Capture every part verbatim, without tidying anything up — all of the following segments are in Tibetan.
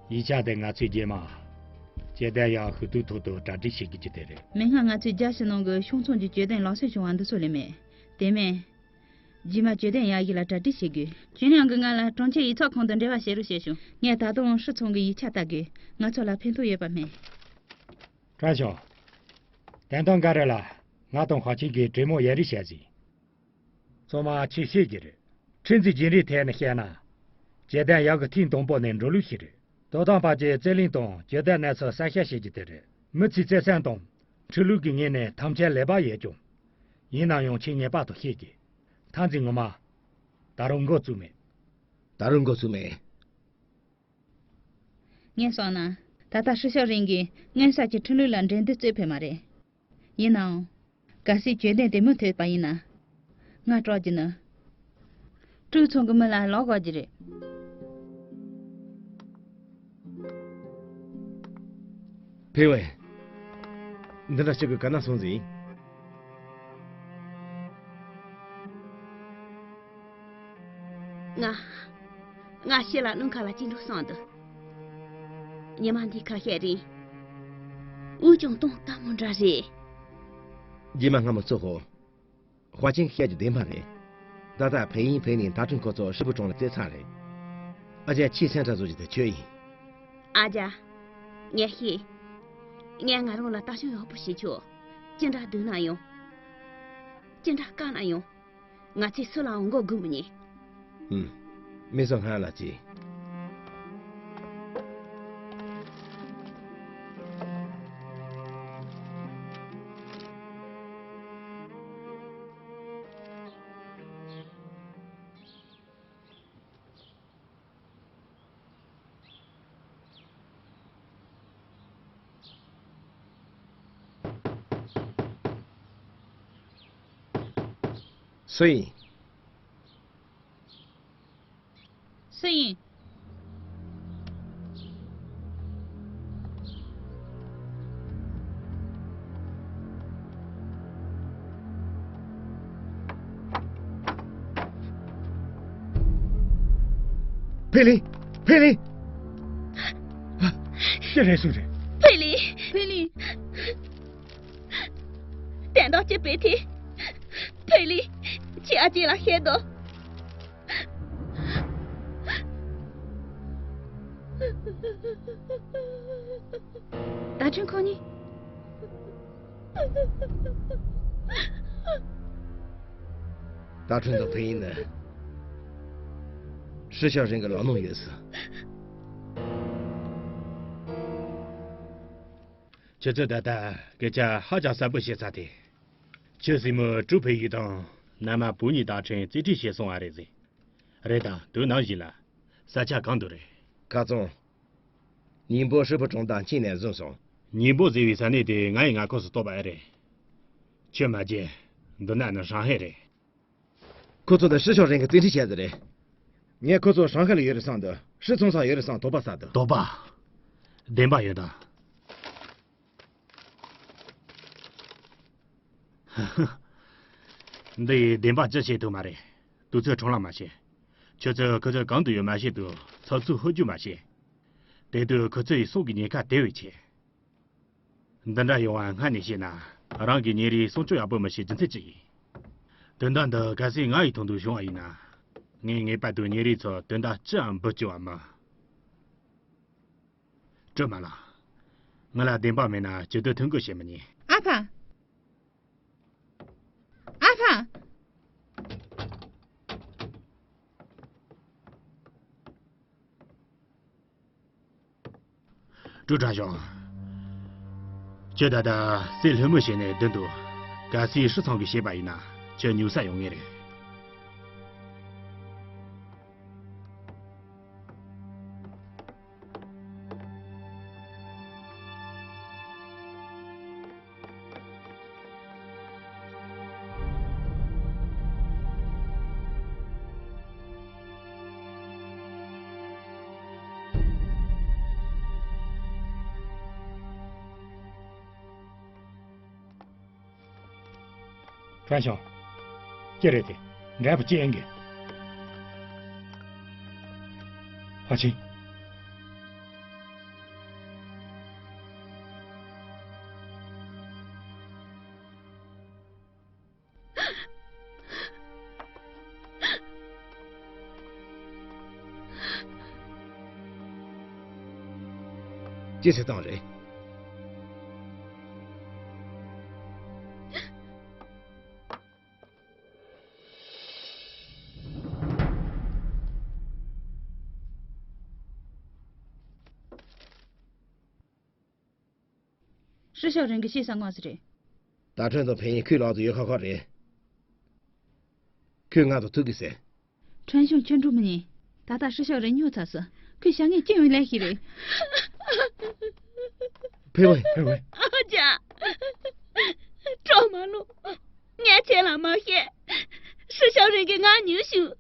ཡིག་ཆ་དེ་ང་ཚོས་རྗེས་མ་ཇེ་ཏན་ཡག་ཤོས་དུས་ཐོག་ཏུ་གྲ་སྒྲིག་བྱེད་དགོས་ཀྱི་དེ་རེད། མིག་སྔར་ང་ཚོས་རྒྱལ་ཕྱི་ནང་གི་ཤོང་ཚོང་གི་ཇོ་ཏན་ལག་སོན་བྱུང་བ་འདི་ཚོ་ལས་མེད། དེ་མིན། རྗེས་མ་ཇོ་ཏན་ཡག་གི་ལ་གྲ་སྒྲིག་བྱེད་དགོས། ཇུན་ཡང་གིས་ང་ལ་གྲོང་ཁྱེར་ཡིག་ཚགས་ཁང་དུ་འབྲེལ་བ་བྱེད་རོགས་ཞེས་ཞུ། ངས་ད་དུང་ཧྲི་ཚང་གི་ཡིག་ཆ་ལྟ་དགོས། ང་ཚོ་ལ་ཕན་ཐོགས་ཡོད་པ་མིན། ཀྲང་ཞའོ། དོན་དག་འགའ་རེ་ལ་ང་དང་ཧྭ་ཆིང་གིས་གྲོས་མོལ་ཡ་རེ་བྱས་ཟིན། ཚང་མ་ཁྱེད་ཤེས་ཀྱི་རེད། ཁྲིམས་འཛིན་རྒྱུན་རིང་ཐད་ནས་བཤད་ན། ཇེ་ཏན་ཡག་གི་ཐེངས་དང་པོ་ནས་འགྲོ་ལུགས་ཤིག་རེད། དོ་དམ་པ་ཚོས་རྩོད་གླེང་དང་ཇེ་ཏན་གནས་ཚུལ་གསལ་བཤད་བྱེད་རྒྱུ་དེ་རེད། མི་ཚོས་བརྩེ་སེམས་དང་། ཁྲིམས་ལུགས་ཀྱི་ངོས་ནས་ཐམས་ཅད་ལེགས་པ་ཡོད་ཀྱང་། ཡིན་ན་ཡང་ཁྱེད་ངེས་པར་དུ་ཤེས་ཀྱི། ཐག་འཛིན་ངོ་མ། ད་རུང་འགོ་བཙུགས་མེད། ད་རུང་འགོ་བཙུགས་མེད། ངས་སོང་ན། ད་ལྟ་ཧྲི་ཤོ་རིང་གིས་སྔོན་བསགས་ཀྱི་ཁྲིམས་ལུགས་ལ་འགྲན་བསྡུར་རྩོད་ཕོད་མ་རེད། ཡིན་ནའང་། གལ་སྲིད་ཇོ་ཏན་དེ་མུ་མཐུད་པ་ཡིན་ན། ང་སྐྲག་རྒྱུ་ནི། ཀྲུའུ་ཚང་གི་མི་ལ་ལོག་དགོས་རྒྱུ་རེད། ཕེ་ཝེ། འདི་འདྲ་ཞིག་གི་ག་ན་སོང་ཟིན། ང་། ང་ཕྱི་ལ་སྣུམ་ཁ་ལ་ཅིག་འགྲོ་སོང་འདུག་ཉི་མ་འདི་ཁ་ཤས་རིང་། འུ་ཅང་གཏོང་ལྟ་མོ་འདྲ་རེད། རྗེས་མ་སྔ་མོ་ཚོ་ཧོ། ཧྭ་ཅིང་བཤད་རྒྱུ་བདེན་པ་རེད། ད་ལྟ་ཕེ་ཡིན་ཕེ་ནི་ད་ཁྲིན་ཁོ་ཚོ་ཧྲི་པུ་གྲོང་ལ་རྩེད་ཚར་རེད། ཨ་ཅག་ཁྱི་སེམས་ཁྲལ་བཟོ་རྒྱུ་དེ་ཁྱོད་ཡིན། ཨ་ཅག་ངས་ཤེས། ངས་ང་རང་ལ་ལྟ་སྐྱོང་ཡག་པོ་བྱེད་ཆོག་ཅི་འདྲ་སྡུག་ན་ཡང་། ཅི་འདྲ་དཀའ་ན་ཡང་། ང་ཚོས་སུ་ལའང་མགོ་སྒུར་མི་ཉན། ཧུམ། མི་སོ་སྔ་ལ་ཅི། སུ་ཡིན། སུ་ཡིན། ཕེ་ལི། ཕེ་ལི། ཅི་རེད་སུ་རེད། ཕེ་ལི། ཕེ་ལི། དོན་དག་ཅི་སྤེལ་ཐལ། ཕེ་ལི། ཁྱེད་ཨ་ཅེ་ལ་བཤད་དོ། ད་ཁྲུན་ཁོ་གཉིས། ད་ཁྲུན་དང་ཕེ་ཡིན་ནི། ཧྲི་ཤོ་རིང་གི་ལག་ནང་ཡོད་ཟེར། ཁྱེད་ཚོས་ད་ལྟ་སྐད་ཆ་ཧ་ཅང་གསལ་པོ་བཤད་ཚར་ཐལ། ཁྱེད་སྲིང་མོ་ཀྲུའུ་ཕེ་ཡུས་དང་མནའ་མ་བུ་གཉིས་དག་ཕྲན་རྩིས་སྤྲོད་བྱས་སོང་བ་རེད་ཟེར། རེད་དམ། དུས་ནམ་ཞིག་ལ། ས་ཆ་གང་དུ་རེད། ཁ་ཚང་། ཉིན་པོ་ཧྲི་པུ་གྲོང་རྡལ་ཁྱིམ་ནས་བཟུང་སོང་། ཉིན་པོ་ཟེར་བའི་ས་གནས་དེ་ང་ཡི་མངའ་ཁོངས་སུ་གཏོགས་པ་ཨེ་རེད། ཁྱོད་མ་བརྗེད། འདི་ན་ནི་ཧྲང་ཧའེ་རེད། ཁོ་ཚོ་ནི་ཧྲི་ཤོ་རིང་གི་རྩིས་ཁྲིམས་བྱས་ཟིན་རེད། ངས་ཁོ་ཚོ་ཧྲང་ཧའེ་ལ་ཡོད་རེད་བསམ་དུས་ཧྲི་ཚོང་ས་ཡོད་རེད་བསམ་དོགས་པ་ཟ་དུས། དོགས་པ། བདེན་པ་ཡོད་དམ། འདི་ཡིས་བདེན་པ་ཅི་བྱེད་ཐུབ་མ་རེད། དུས་ཚོད་འཕྲོ་བརླག་མ་བྱེད། ཁྱོད་ཚོས་ཁོ་ཚོ་གང་དུ་ཡོད་མ་ཤེས་དུས་ཚབ་ཚུབ་ཧུར་རྒྱུག་མ་བྱེད། དེ་དུས་ཁོ་ཚོ་ཡི་སྲོག་གི་ཉེན་ཁ་དེ་བས་ཆེ། འདི་འདྲ་ཡོང་བ་སྔ་ནས་ཤེས་ན་རང་གི་ཉིན་རེའི་སྲུང་སྐྱོབ་ཡག་པོ་མི་བྱེད་རྒྱུ་མཚན་ཅི་ཡིན། དོན་དག་འདི་གལ་སྲིད་ང་ཡི་དོན་དུ་བྱུང་བ་ཡིན་ན། ངས་ངེས་པར་དུ་ཉིན་རེའི་ཚོ་དོན་དག་ཅི་ཡང་འབུལ་བཅུག་པ་མིན། སྤྲོད་མ་ལགས། ང་ལ་བདེན་པ་མེད་ན་ཇུས་གཏོགས་ཐུགས་འགོད་བྱེད་མི་ཉན། ཨ་ཕ། ཨ་ཕ། ཀྲུའུ་ཁྲ་ཞང་། ཁྱོད་ད་ལྟ་སྲིད་བློན་མོ་བྱས་ནས་བསྡད་འདུག་གལ་སྲིད་ཧྲི་ཚང་གིས་ཤེས་པ་ཡིན་ན་ཁྱོད་ཉུག་ས་ཡོང་ངེས་རེད། ཁྲ་ཞང་། ཅི་རེད་དེ། འབྲས་བུ་ཅི་ཡིན་གི། ཧ་ཆིང་། ཅི་ཟེར་བཏང་རེད། ཧྲི་ཞའོ་རེན་གྱིས་ཤེས་ས་དངོས་སུ་རེད། ད་ཁྲོན་དང་ཕན་ཡིན་ཁོའི་ལག་ཏུ་ཡོད་ཁག་ཁག་རེད། ཁོས་ང་དང་ཐུག་གི་ཟེར། ཁྲོན་ཞང་ཁྱོད་འགྲོ་མི་ཉན། ད་ལྟ་ཧྲི་ཞའོ་རེན་སྨྱོ་ཚར་སོང་། ཁོས་བྱ་ངན་ཅི་ཡང་ལས་ཤེས་རེད། ཕེ་ཝེ། ཕེ་ཝེ། ཨ་ཅག་གྲོགས་མ་ལོ། ངས་ཁྱེད་ལ་མ་བཤད། ཧྲི་ཞའོ་རེན་གྱིས་ང་ཉོས་ཤིང་།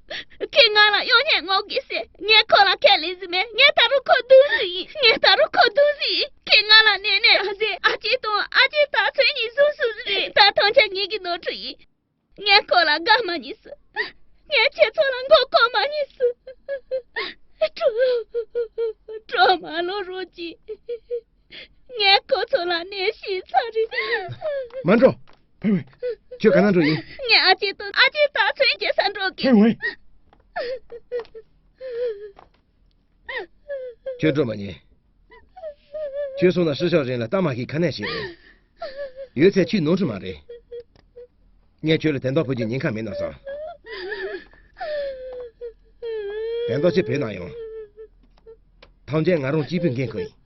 ཁོས་ང་ལ་གཡོག་བརྙན་མངགས་གི་ཟེར། ངས་ཁོ་ལ་ཁས་ལེན་ཟིན་མེད། ངས་ད་རུང་ཁོ་རྡུང་ཟིན་ཡིན། ངས་ད་རུང་ཁོ་རྡུང་ཟིན་ཡིན། ཁོས་ང་ལ་ནན་ནན་ར་ཟེར། ཨ་ཅེ་དང་ཨ་ཅེ་ད་ཚོད་གཉིས་བཟུང་སུ་ཟིན་རེད། ད་ཐང་ཆ་ངེད་ཀྱི་ནོར་འཁྲུལ་ཡིན། ངས་ཁོ་ལ་དགའ་མ་མྱོང་སོང་། ངས་ཁྱེད་ཚོ་ལ་མགོ་སྐོར་མ་མྱོང་སོང་། གྲོགས། གྲོགས་མ་ལོ་རོགས་གྱིས། ངས་ཁོ་ཚོ་ལ་ནད་བྱིན་ཚར་རེད། མ་འགྲོ། ཕེ་ཝེ། ཁྱོད་ག་ན་འགྲོ་ཡིན། ངས་ཨ་ཅེ་དང་ཨ་ཅེ་ད་ཚོད་རྒྱག་ས་འགྲོ་གི། ཕེ་ཝེ། ཁྱོད་འགྲོ་མ་ཉན། ཁྱོད་སོང་ན་ཧྲི་ཞའོ་རེན་ལ་ལྟ་མ་ཤེས་ག་ནས་ཤེས་རེད། ཡོད་ཚད་ཁྱོད་ནོར་འཁྲུལ་མ་རེད། ངས་ཁྱོད་ལ་དོན་དག་ཕོག་རྒྱུའི་ཉེན་ཁ་མེད་ན་བསམ། དོན་དག་ཅི་ཕོག་ན་ཡང་། ཐམས་ཅད་ང་རང་གཅིག་པུས་འགན་འཁུར་ཡིན།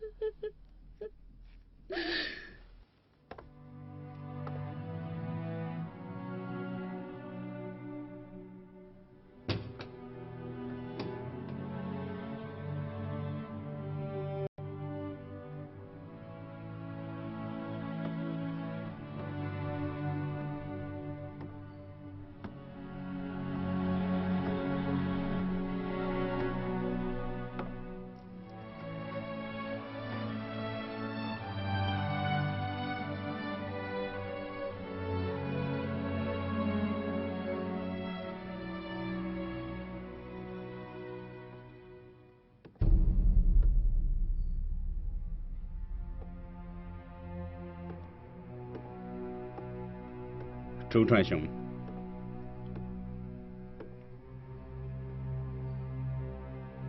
ཀྲུའུ་ཁྲང་ཞང་།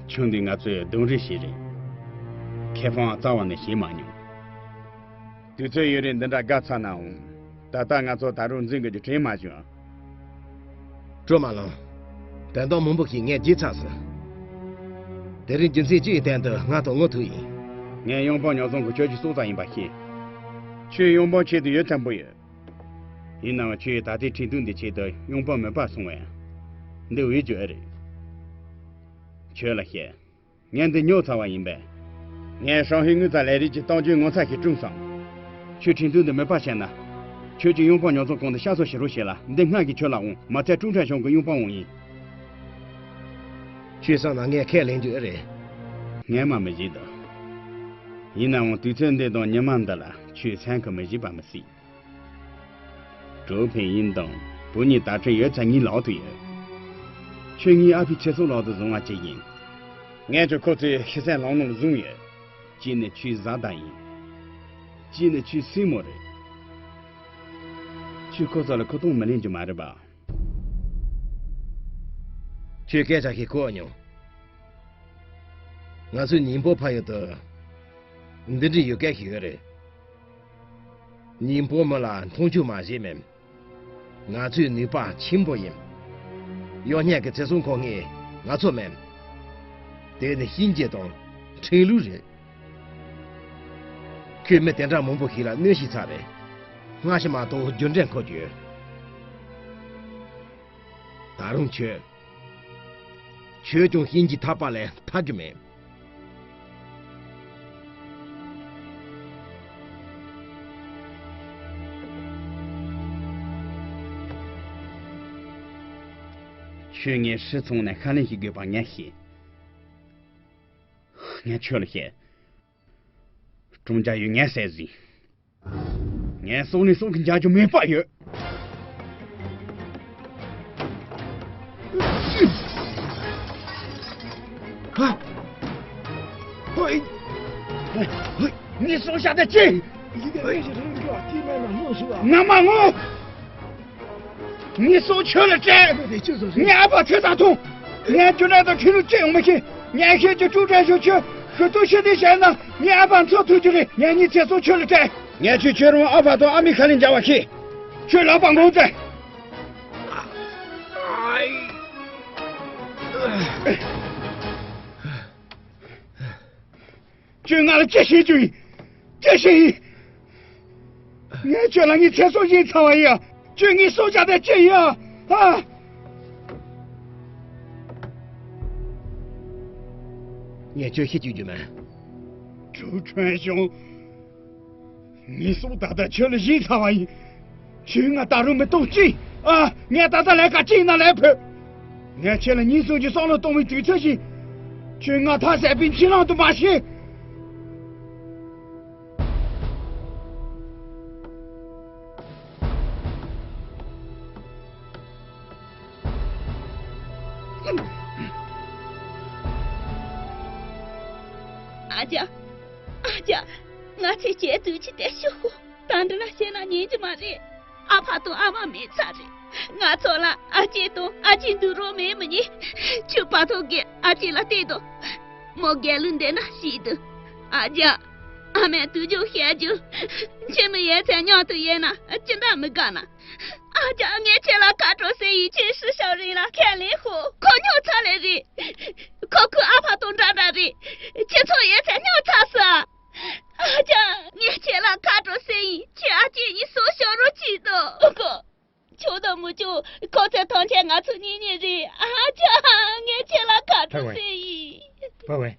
ཆུང་དུས་ང་ཚོས་རྡུང་རེས་བྱས་རེད། ཁེ་ཕན་རྩ་བ་ནས་བྱས་མ་མྱོང་། དུས་ཚོད་ཡུན་རིང་འདི་འདྲ་བརྒལ་ཚར་ནའང་། ད་ལྟ་ང་ཚོ་ད་རུང་འཛིང་དགོས་རྒྱུ་དྲན་མ་བྱུང་། ཀྲོ་མ་ལང་། དོན་དག་མང་པོ་ཞིག་ངས་བརྗེད་ཚར་སོང་། དེ་རིང་རྒྱུ་མཚན་ཅི་ཡི་སྟེང་དུ་ང་དང་ངོ་ཐུག་ཡིན། ངས་གཡང་འབངས་ཉོ་ཚོང་གི་ཁྱོད་ཀྱི་སྲོག་རྩ་ཡིན་པ་ཤེས། ཁྱོད་གཡང་འབངས་ཆེད་དུ་ཡོད་ཚད་པོ་ཡོད། ཡིན་ནའང་ཁྱོད་ད་ལྟའི་ཁྲིན་ཏུའུ་འདི་ཆེད་དུ་གཡང་འབངས་མེད་པ་སོང་བས། འདི་འོས་རྒྱུ་ཨེ་རེད། ཁྱོད་ལ་བཤད། ངས་འདི་ཉོ་ཚར་བ་ཡིན་པས། ངས་ཧྲང་ཧའེ་དངུལ་རྩ་ལས་རིགས་ཀྱི་གཏོང་རྒྱུའི་ངོ་ཚ་ཞིག་བསྐྲུན་སོང་། ཁྱོད་ཁྲིན་ཏུའུ་འདི་མེད་པ་བྱས་ན། ཁྱོད་ཀྱི་གཡང་འབངས་ཉོ་ཚོང་ཁང་དུ་ཤ་ཚ་ཞིག་རོགས་བྱེད་ལ། འདི་སྔར་གྱི་ཁྱོད་ལ་འོང་། མ་ཚད་ཀྲུང་ཁྲན་ཞང་གི་གཡང་འབངས་འོང་ཡིན། ཁྱོད་བསམ་ན་ངས་ཁས་ལེན་རྒྱུ་ཨེ་རེད། ངས་མ་མི་བྱེད་དོ། ཡིན་ནའང་དུས་ཚོད་འདི་དང་ཉི་མ་འདི་ལ་ཁྱོད་སེམས་ཁུར་མི་བྱེད་པ་མི་སྲིད། ཀྲོའུ་ཕིན་ཡིན་དང་བུ་གཉིས་ད་ཁྲིན་ཡོད་ཚད་ངའི་ལག་ཏུ་ཡོད། ཁྱོད་ངའི་ཨ་ཕའི་ཚེ་སྲོག་ལག་ཏུ་བཟུང་བ་ཅིག་ཡིན། ངས་ཀྱང་ཁོ་ཚོའི་ཤི་གསོན་ལམ་ལྷོང་བཟུང་ཡོད། གཅིག་ནི་ཁྱོའི་བཟའ་ཟླ་ཡིན། གཅིག་ནི་ཁྱོའི་སྲིང་མོ་རེད། ཁྱོད་ཁོ་ཚོ་ལ་ཁོ་ཐོག་མི་ལེན་རྒྱུ་མ་རེད་པ། ཁྱོད་སྐད་ཆ་ཞིག་གོ་མྱོང་། ང་ཚོའི་ཉིན་པོ་ཕ་ཡུལ་དུ་འདི་འདྲའི་ཡུལ་སྐད་ཞིག་ཡོད་རེད། ཉིན་པོ་མི་ལ་མཐོང་ཆུང་མ་བྱེད་མིན། ང་ཚོའི་ནུས་པ་ཆེན་པོ་ཡིན། གཡོག་བརྙན་གྱི་ཚེ་སྲོག་འཁོར་མཁན་ང་ཚོ་མིན། དེ་ནི་གཤིན་རྗེ་དང་ཁྲིམས་ལུགས་རེད། ཁོས་མི་དེ་འདྲ་མང་པོ་ཞིག་ལ་གནོད་ཤེས་ཚར་རེད། སྔ་ཕྱི་མ་གཏོགས་རྒྱུ་འབྲས་འཁོར་རྒྱུ་ཡོད། ད་རུང་ཁྱོད། ཁྱོད་ཀྱང་གཤིན་རྗེའི་ཐག་པ་ལས་ཐར་རྒྱུ་མེད། ཁྱོད་ངའི་ཧྲི་ཚང་ནས་ཤ་ལན་ཞིག་དགོས་པ་ངས་ཤེས། ངས་ཁྱོད་ལ་བཤད། ཀྲུང་ཅ་ཡུས་ངས་བསད་ཟིན། ངས་སྲོག་ནས་སྲོག་གི་འཇལ་རྒྱུ་མེད་པ་ཡོད། ཧ། ཧོꯏ། ངའི་སྲོག་ཤ་དེ་ཅི། ངའི་མ་ངོ་ངའི་སྲོག་ཁྱོད་ལ་སྤྲད། ངའི་ཨ་ཕ་ཁྱོད་ད་ཐོངས། ངས་རྒྱུ་ནོར་དང་ཁྲིམས་ལུགས་ཅི་ཡང་མི་ཤེས། ངས་ཤེས་རྒྱུ་ཀྲུའུ་ཁྲན་ཞང་ཁྱོད། ཁོས་ཐུགས་ཤེས་དེ་བྱས་ན་ངའི་ཨ་ཕ་འཚོ་ཐུབ་རྒྱུ་རེད། ངས་ངའི་ཚེ་སྲོག་ཁྱོད་ལ་སྤྲད། ངས་ཁྱོད་ཁྱོད་རང་ཨ་ཕ་དང་ཨ་མའི་ཁ་ལ་འཇགས་པ་ཤེས། ཁྱོད་ལག་པ་འགོག་མཛད། ཁྱོད་ང་ལ་ཅི་བྱེད་རྒྱུ་ཡིན། ཅི་བྱེད་ཡིན། ངས་ཁྱོད་ལ་ངའི་ཚེ་སྲོག་བྱིན་ཚར་བ་ཡིན་ཨ། ཁྱོད་ངའི་སྲོག་ཆགས་དེ་ཅི་ཡིན་ཨ། ཨ། ངས་ཁྱོད་ཤི་བཅུག་རྒྱུ་མིན། ཀྲུའུ་ཁྲོན་ཞུང་། ངའི་སྲོག་ད་ལྟ་ཁྱོད་ལ་བྱིན་ཚར་བ་ཡིན། ཁྱོད་ང་ད་རུང་མི་གཏོང་ཅི། ཨ། ངས་ད་ལྟ་ལས་ཀ་ཅི་ཡིན་ན་ལས་ཕོད། ངས་ཁྱེད་ལ་ཉིན་གསུམ་གྱི་བསམ་བློ་གཏོང་བའི་དུས་ཚོད་ཅིག་ཁྱོད་ང་ཐ་ཟད་པའི་འཆི་ལམ་དུ་མ་ཤེས། ཨ་ཅག་ཨ་ཅག་ང་ཚོའི་སྐྱེས་དུས་ཀྱི་དེ་ཤོག་ད་འདི་ན་བཤད་ན་ཉན་གྱི་མ་རེད། ཨ་ཕ་དང་ཨ་མ་མེད་ཚར་རེད། ང་ཚོ་ལ་ཨ་ཅེ་དང་ཨ་ཅེ་འདུག་རོགས་མེད་མི་ཉིད། ཁྱོད་བར་ཐོག་གི་ཨ་ཅེ་ལ་བལྟས་དང་། མོ་རྒྱལ་ལུང་འདི་ན་ཤི་འདུག་ཨ་ཅག་ཨ་མས་དུས་རྒྱུན་བཤད་རྒྱུ། ཁྱིམ་མི་ཡོད་ཚད་མཉམ་དུ་ཡོད་ན་ཅི་འདྲ་མི་དགའ་ན། ཨ་ཅག་ངས་ཁྱེད་ལ་ཁ་དྲོ་ཟེར་ཡིན། ཁྱེད་ཧྲི་ཞའོ་རིན་ལ་ཁས་ལེན་ཤོག་ཁོ་ཉོ་ཚ་ལེ་རེད། ཁོ་ཁོའི་ཨ་ཕ་དང་འདྲ་འདྲ་རེད། ཁྱེད་ཚོ་ཡོད་ཚད་ཉོ་ཚ་ས། ཨ་ཅག་ངས་ཁྱེད་ལ་ཁ་དྲོ་ཟེར་ཡིན། ཁྱེད་ཨ་ཅེ་གཉིས་སྲོག་ཤོར་རོགས་གྱིས་དང་། ཨོ་ཁོ། ཆོག་དང་མི་ཆོག་ཁོ་ཚོའི་ཐམས་ཅད་ང་ཚོ་གཉིས་གཉིས་རེད། ཨ་ཅག་ངས་ཁྱེད་ལ་ཁ་དྲོ་ཕ་ཝན། ཟེར་ཡིན། ཕ་ཝན།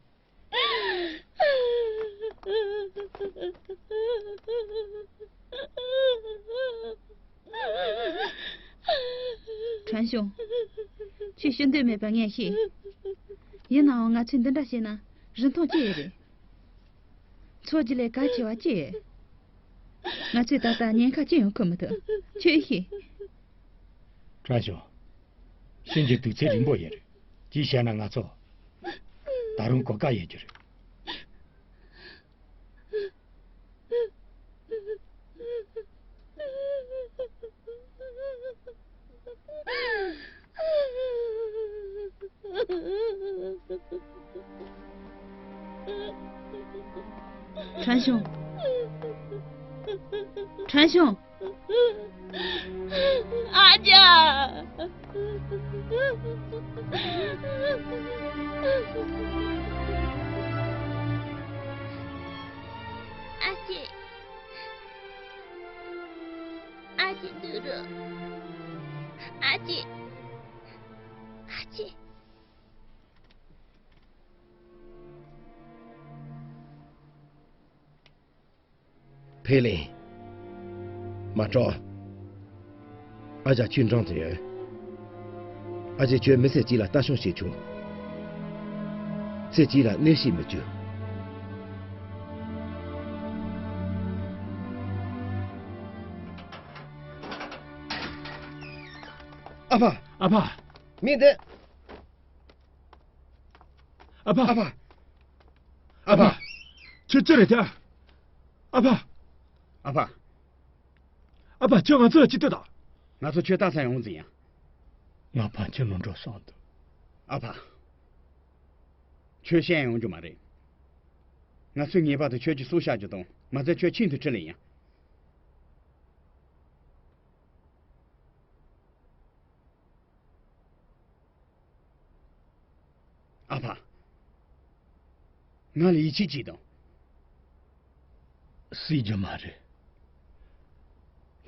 ཁྲན་ཞུང་། ཁྱོད་ཤི་འདོད་མེད་པ་ངས་ཤེས། ཡིན་ནའང་ང་ཚོས་འདི་འདྲ་བྱས་ན་རིན་ཐང་ཅི་ཡོད་རེད། འཚོ་རྒྱུ་ལས་གལ་ཆེ་བ་ཅི་ཡོད། ང་ཚོས་ད་ལྟ་ཉེན་ཁ་ཅི་ཡང་འཁུར་མི་ཐུབ། ཁྱོད་ཤེས། ཁྲན་ཞུང་། ཤི་རྒྱུའི་དུས་ཚོད་རིང་པོ་ཡོད་རེད། ཅིའི་ཕྱིར་ན་ང་ཚོ་ད་རུང་གོ་སྐབས་ཡོད་རྒྱུ་རེད། ཁྲན་ཞུང་། ཁྲན་ཞུང་། ཨ་ཅག་ཨ་ཅེ། ཨ་ཅེ་འདུག་རོགས། ཨ་ཅེ། ཨ་ཅེ། ཕེ་ལིན། མ་སྐྲག་ཨ་ཅག་ཁྱོད་འགྲམ་དུ་ཡོད། ཨ་ཅེ་ཁྱོད་མི་ཚེ་གཅིག་ལ་ལྟ་སྐྱོང་བྱེད་ཆོག་ཚེ་གཅིག་ལ་གནོད་བྱེད་མི་བཅུག་ཨ་ཕ། ཨ་ཕ། མི་འདི། ཨ་ཕ། ཨ་ཕ། ཨ་ཕ། ཁྱོད་ཅི་རེད་ད། ཨ་ཕ། ཨ་ཕ། ཨ་ཕ་ཁྱོད་ང་ཚོ་ལ་ཅི་ལྟོས་དང་། ང་ཚོ་ཁྱོད་ལྟ་ས་ཡོང་ཟིན་ཡང་། ང་ཕ་ཁྱིམ་ལ་འགྲོ་བསམ་འདུག་ཨ་ཕ། ཁྱོད་ཤི་ཡོང་རྒྱུ་མ་རེད། ང་ཚོས་ངེས་པར་དུ་ཁྱོད་ཀྱི་སྲོག་བཤགས་རྒྱུ་དང་མ་ཚད་ཁྱོད་ཁྱིམ་དུ་ཁྲིད་ལེ་ཡིན། ཨ་ཕ། ང་ལ་ཡིད་ཆེས་གྱིས་དང་། སྲིད་རྒྱུ་མ་རེད།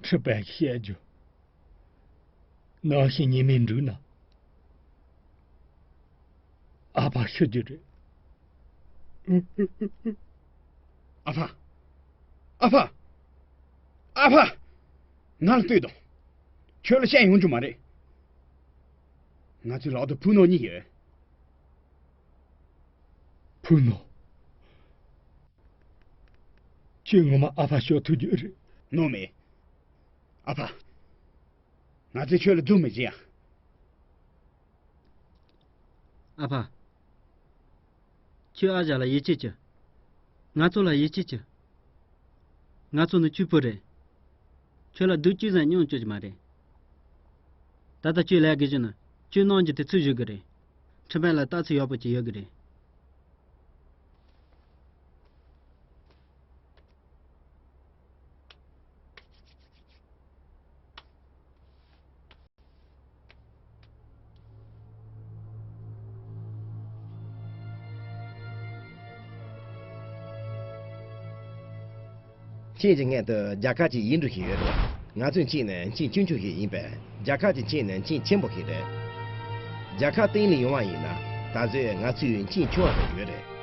ཁྲི་པས་བཤད་རྒྱུ། ནང་བཞིན་ཉི་མའི་འབྲུག་ན། ཨ་ཕ་ཤི་རྒྱུ་རེད། ཨ་ཕ། ཨ་ཕ། ཨ་ཕ། ང་ལ་ལྟོས་དང་། ཁྱོད་ལ་ཤི་ཡོང་རྒྱུ་མ་རེད། ང་ཚོའི་ལག་ཏུ་ཕུག་ནོར་གཉིས་ཡོད། ཕུག་ནོར། ཁྱོད་ངོ་མ་ཨ་ཕ་ཤོར་ཐུབ་རྒྱུ་རེད། ནོར་མེད། ཨ་ཕ། ང་ཚོས་ཁྱོད་ལ་སྡུག་མི་བྱེད་ཡ། ཨ་ཕ། ཁྱོད་ཨ་ཅག་ལ་ཡིད་ཆེས་བྱོས། ང་ཚོ་ལ་ཡིད་ཆེས་བྱོས། ང་ཚོ་ནི་གཅིག་པུ་རེད། ཁྱོད་ལ་སྡུག་ཅི་ཟིག་མྱོང་བཅུག་གི་མ་རེད། ད་ལྟ་ཁྱོད་ལས་དགོས་རྒྱུ་ནི་ཁྱོད་གནང་རྒྱུ་དེ་ཚུར་ཞུ་གི་རེད། ཁྲི་པ་ལ་ལྟ་ཚུལ་ཡག་པོ་ཅིག་ཡོད་གི་རེད། ཁྱེད་ཀྱི་སྔོན་དུ་རྒྱལ་ཁབ་ཀྱི་ཡིག་འབྲུ་ཞིག་ཡོད་རེད། ང་ཚོའི་ཁྱིམ་ནི་ཁྱིམ་ཆུང་ཆུང་ཞིག་ཡིན་པས། རྒྱལ་ཁབ་ཀྱི་ཁྱིམ་ནི་ཁྱིམ་ཆེན་པོ་ཞིག་རེད། རྒྱལ་ཁབ་སྟེང་ནས་ཡོང་བ་ཡིན་ན། ད་གཟོད་ང་ཚོའི་ཁྱིམ་ཆུང་བ་དེ་ཡོད་རེད།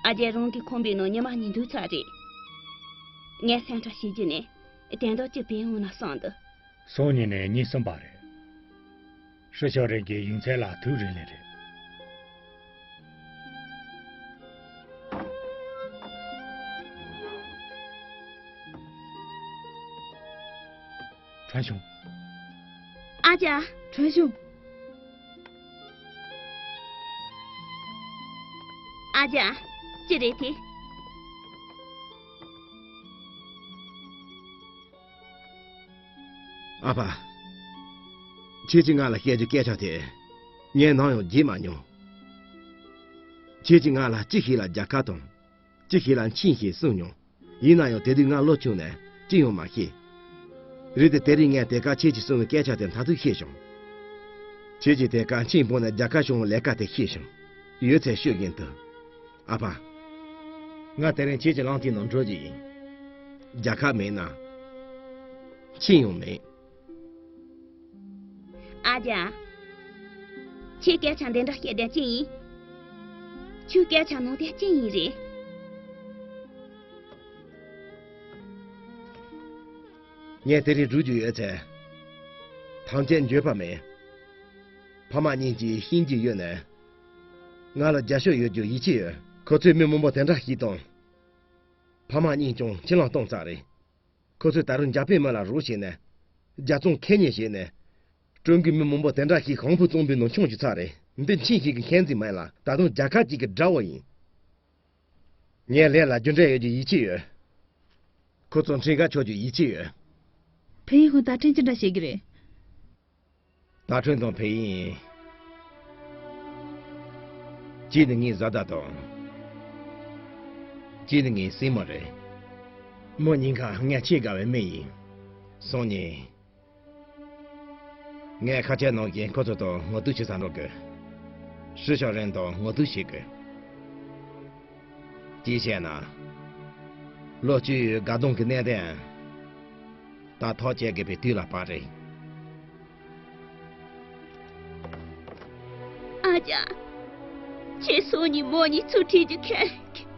ཨ་ཅེ། རང་གི་ཁང་པའི་ནང་ཉི་མ་གཉིས་འདུག་ཚར་རེད། ངས་སེམས་ཁྲལ་བྱེད་རྒྱུ་ནས་དེ་འདྲ་ཅིག་བྱེད་འོང་ན་བསམ་འདུག་སང་ཉིན་ནས་ཉིན་གསུམ་པ་རེད། ཧྲི་ཞའོ་རེན་གྱི་ཡིག་ཚད་ལ་ཐུགས་རིང་ལས་རེད། ཁྲན་ཞུང་། ཨ་ཅག་ཁྲན་ཞུང་། ཨ་ཅག་ཅི་རེད་དེ། ཨ་ཕ། ཁྱེད་ཀྱིས་ང་ལ་བཤད་རྒྱུ་སྐད་ཆ་དེ། ངས་ནམ་ཡང་བརྗེད་མ་མྱོང་། ཁྱེད་ཀྱིས་ང་ལ་ཅི་ཞིག་ལ་རྒྱལ་ཁབ་དང་། ཅི་ཞིག་ལ་ཁྱིམ་ཞེས་གསུངས་མྱོང་། ཡིན་ན་ཡང་དེ་དུས་ང་ལོ་ཆུང་ནས་ཅི་ཡང་མ་ཤེས། རེད་དེ། དེ་རིང་ངས་དེ་ག་ཁྱེད་ཀྱིས་གསུངས་པའི་སྐད་ཆ་དེ་མཐར་ཐུག་ཤེས་བྱུང་། ཁྱེད་ཀྱིས་དེ་ག་ཁྱིམ་སྤངས་ནས་རྒྱལ་ཁབ་སྐྱོང་བའི་ལས་ཀ་དེ་ཤེས་བྱུང་། ཡོད་ཚད་ཤོད་བཞིན་དུ། ཨ་ཕ། ང་དེ་རིང་ཁྱེད་ཀྱི་ལག་མཐིལ་ནང་འགྲོ་རྒྱུ་ཡིན། རྒྱལ་ཁབ་མེད་ན། ཁྱིམ་ཡང་མེད། ཨ་ཅག་ཁྱེད་སྐད་ཆ་འདི་འདྲ་བཤད་དེ་ཅི་ཡིན། ཁྱོད་སྐད་ཆ་ནང་དེ་ཅི་ཡིན་རེད། ངས་དེ་རིང་སྒྲུབ་རྒྱུ་ཡོད་ཚེ། ཐམས་ཅད་འགྱོད་པ་མེད། ཕ་མ་གཉིས་ཀྱིས་ཤེས་ཀྱི་ཡོད་ནས། ང་ལ་རྒྱབ་སྐྱོར་ཡོད་རྒྱུ་ཡིད་ཆེས་ཡོད། ཁོ་ཚོས་མི་མང་པོ་དེ་འདྲ་ཞིག་དང་། ཕ་མ་གཉིས་ཀྱང་ཕྱིར་ལོག་བཏང་ཚར་རེད། ཁོ་ཚོས་ད་རུང་རྒྱ་པའི་མི་ལ་རོགས་བྱས་ནས། རྒྱལ་བཙོང་ཁེ་ཉེན་བྱས་ནས། ཀྲུང་གོའི་མི་མང་པོ་དེ་འདྲ་ཞིག་ཤིང་ཕུ་བཙོང་པའི་ནང་མཆོང་བྱས་ཚར་རེད། འདི་ཁྱིམ་ཞིག་གི་འཁོན་འཛིན་མིན་ལ། ད་དུང་རྒྱལ་ཁབ་ཅིག་གི་དགྲ་བོ་ཡིན། ངས་ལས་ལ་རྒྱུ་འབྲས་ཡོད་རྒྱུ་ཡིད་ཆེས་ཡོད། ཁོ་ཚོ་འཁྲིས་ཀ་ཆོག་རྒྱུ་ཡིད་ཆེས་ཡོད། ཕིན་ཡིན་ཁོང་ད་ཕྲན་ཅི་འདྲ་བྱེད་ཀྱི་རེད། ད་ཕྲན་དང་ཕིན་ཡིན། གཅིག་ནི་ངའི་བཟའ་ཟླ་དང་། གཅིག་ནི་ངའི་སྲིང་མོ་རེད། མོ་གཉིས་ཀ་ངས་ཆེས་དགའ་བའི་མི་ཡིན། སང་ཉིན། ངས་ཁ་ཆེ་ནང་བཞིན་ཁོ་ཚོ་དང་ངོ་ཐུག་བྱེད་ས་འགྲོ་དགོས། ཧྲི་ཞའོ་རེན་དང་ངོ་ཐུག་བྱེད་དགོས། ཅི་བྱས་ན། ལོ་བཅུའི་དགའ་སྡང་གི་གནད་དོན། ད་ཐག་བཅད་དགོས་པའི་དུས་ལ་བབས་རེད། ཨ་ཅག་ཁྱེད་སང་ཉིན་མོ་གཉིས་ཚུར་ཁྲིད་རྒྱུ་ཁས་ལེན་གྱིས།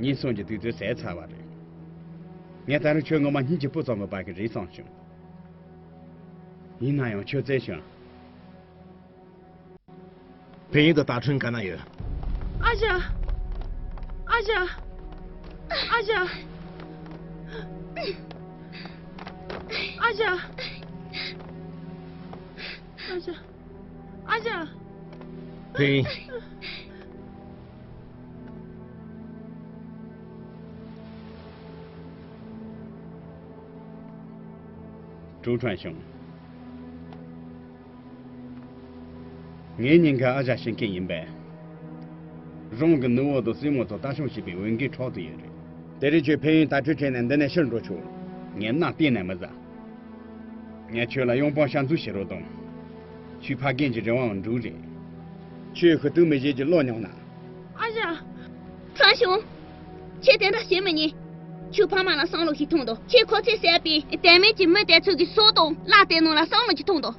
ཉིན་གསུམ་གྱི་དུས་ཚོད་ཟད་ཚར་བ་རེད། ངས་ད་རུང་ཁྱོད་ངོ་མ་སྙིང་རྗེ་པོ་ཙམ་མིན་པ་ཞིག་རེད་བསམ་བྱུང་། ཡིན་ན་ཡང་ཁྱོད་བཙལ་བྱུང་། ཕིན་ཡིན་དང་ད་ཕྲན་ག་ན་ཡོད། ཨ་ཞ། ཨ་ཞ། ཨ་ཞ། ཨ་ཞ། ཨ་ཞ། ཨ་ཞ། ཕིན། ཀྲུའུ་ཁྲན་ཞུང་། ངའི་ཉེན་ཁ་ཨ་ཞ་ཤེས་མཁན་ཡིན་པས། རང་གི་ནུ་བོ་དང་སྲིང་མོ་ཚོ་ལྟ་སྐྱོང་བྱེད་པའི་འོས་འགན་འཕྲོག་ཏུ་ཡོད་རེད། དེ་རིང་ཁྱོད་ཕན་ཡོན་དར་ཁྲོད་ཁྲིད་ནས་འདི་ནས་ཕྱིར་འགྲོ་ཆོག་ངས་མནའ་གཏན་ནས་མི་ཟ། ངས་ཁྱོད་ལ་གཡང་པང་ཤ་འཛུགས་བྱེད་རོགས་དང་། ཁྱོའི་ཕ་རྒན་གྱི་རེ་བའང་འགྲུབ་རེད། ཁྱོས་ཤི་དུག་མི་བཞེས་ཀྱི་བློ་མྱོང་ན། ཨ་ཞ། ཁྲ་ཞུང་། ཁྱེད་དེ་འདྲ་བྱེད་མི་ཉན། ཁྱོད་ཕ་མ་ལ་བསམ་བློ་ཞིག་ཐོངས་དང་། ཁྱེད་ཁོ་ཚོས་བསད་པའི་དད་མེད་ཀྱི་མི་དེ་ཚོ་གི་སྲོག་དང་བླ་དེ་ནང་ལ་བསམ་བློ་ཞིག་ཐོངས་དང་།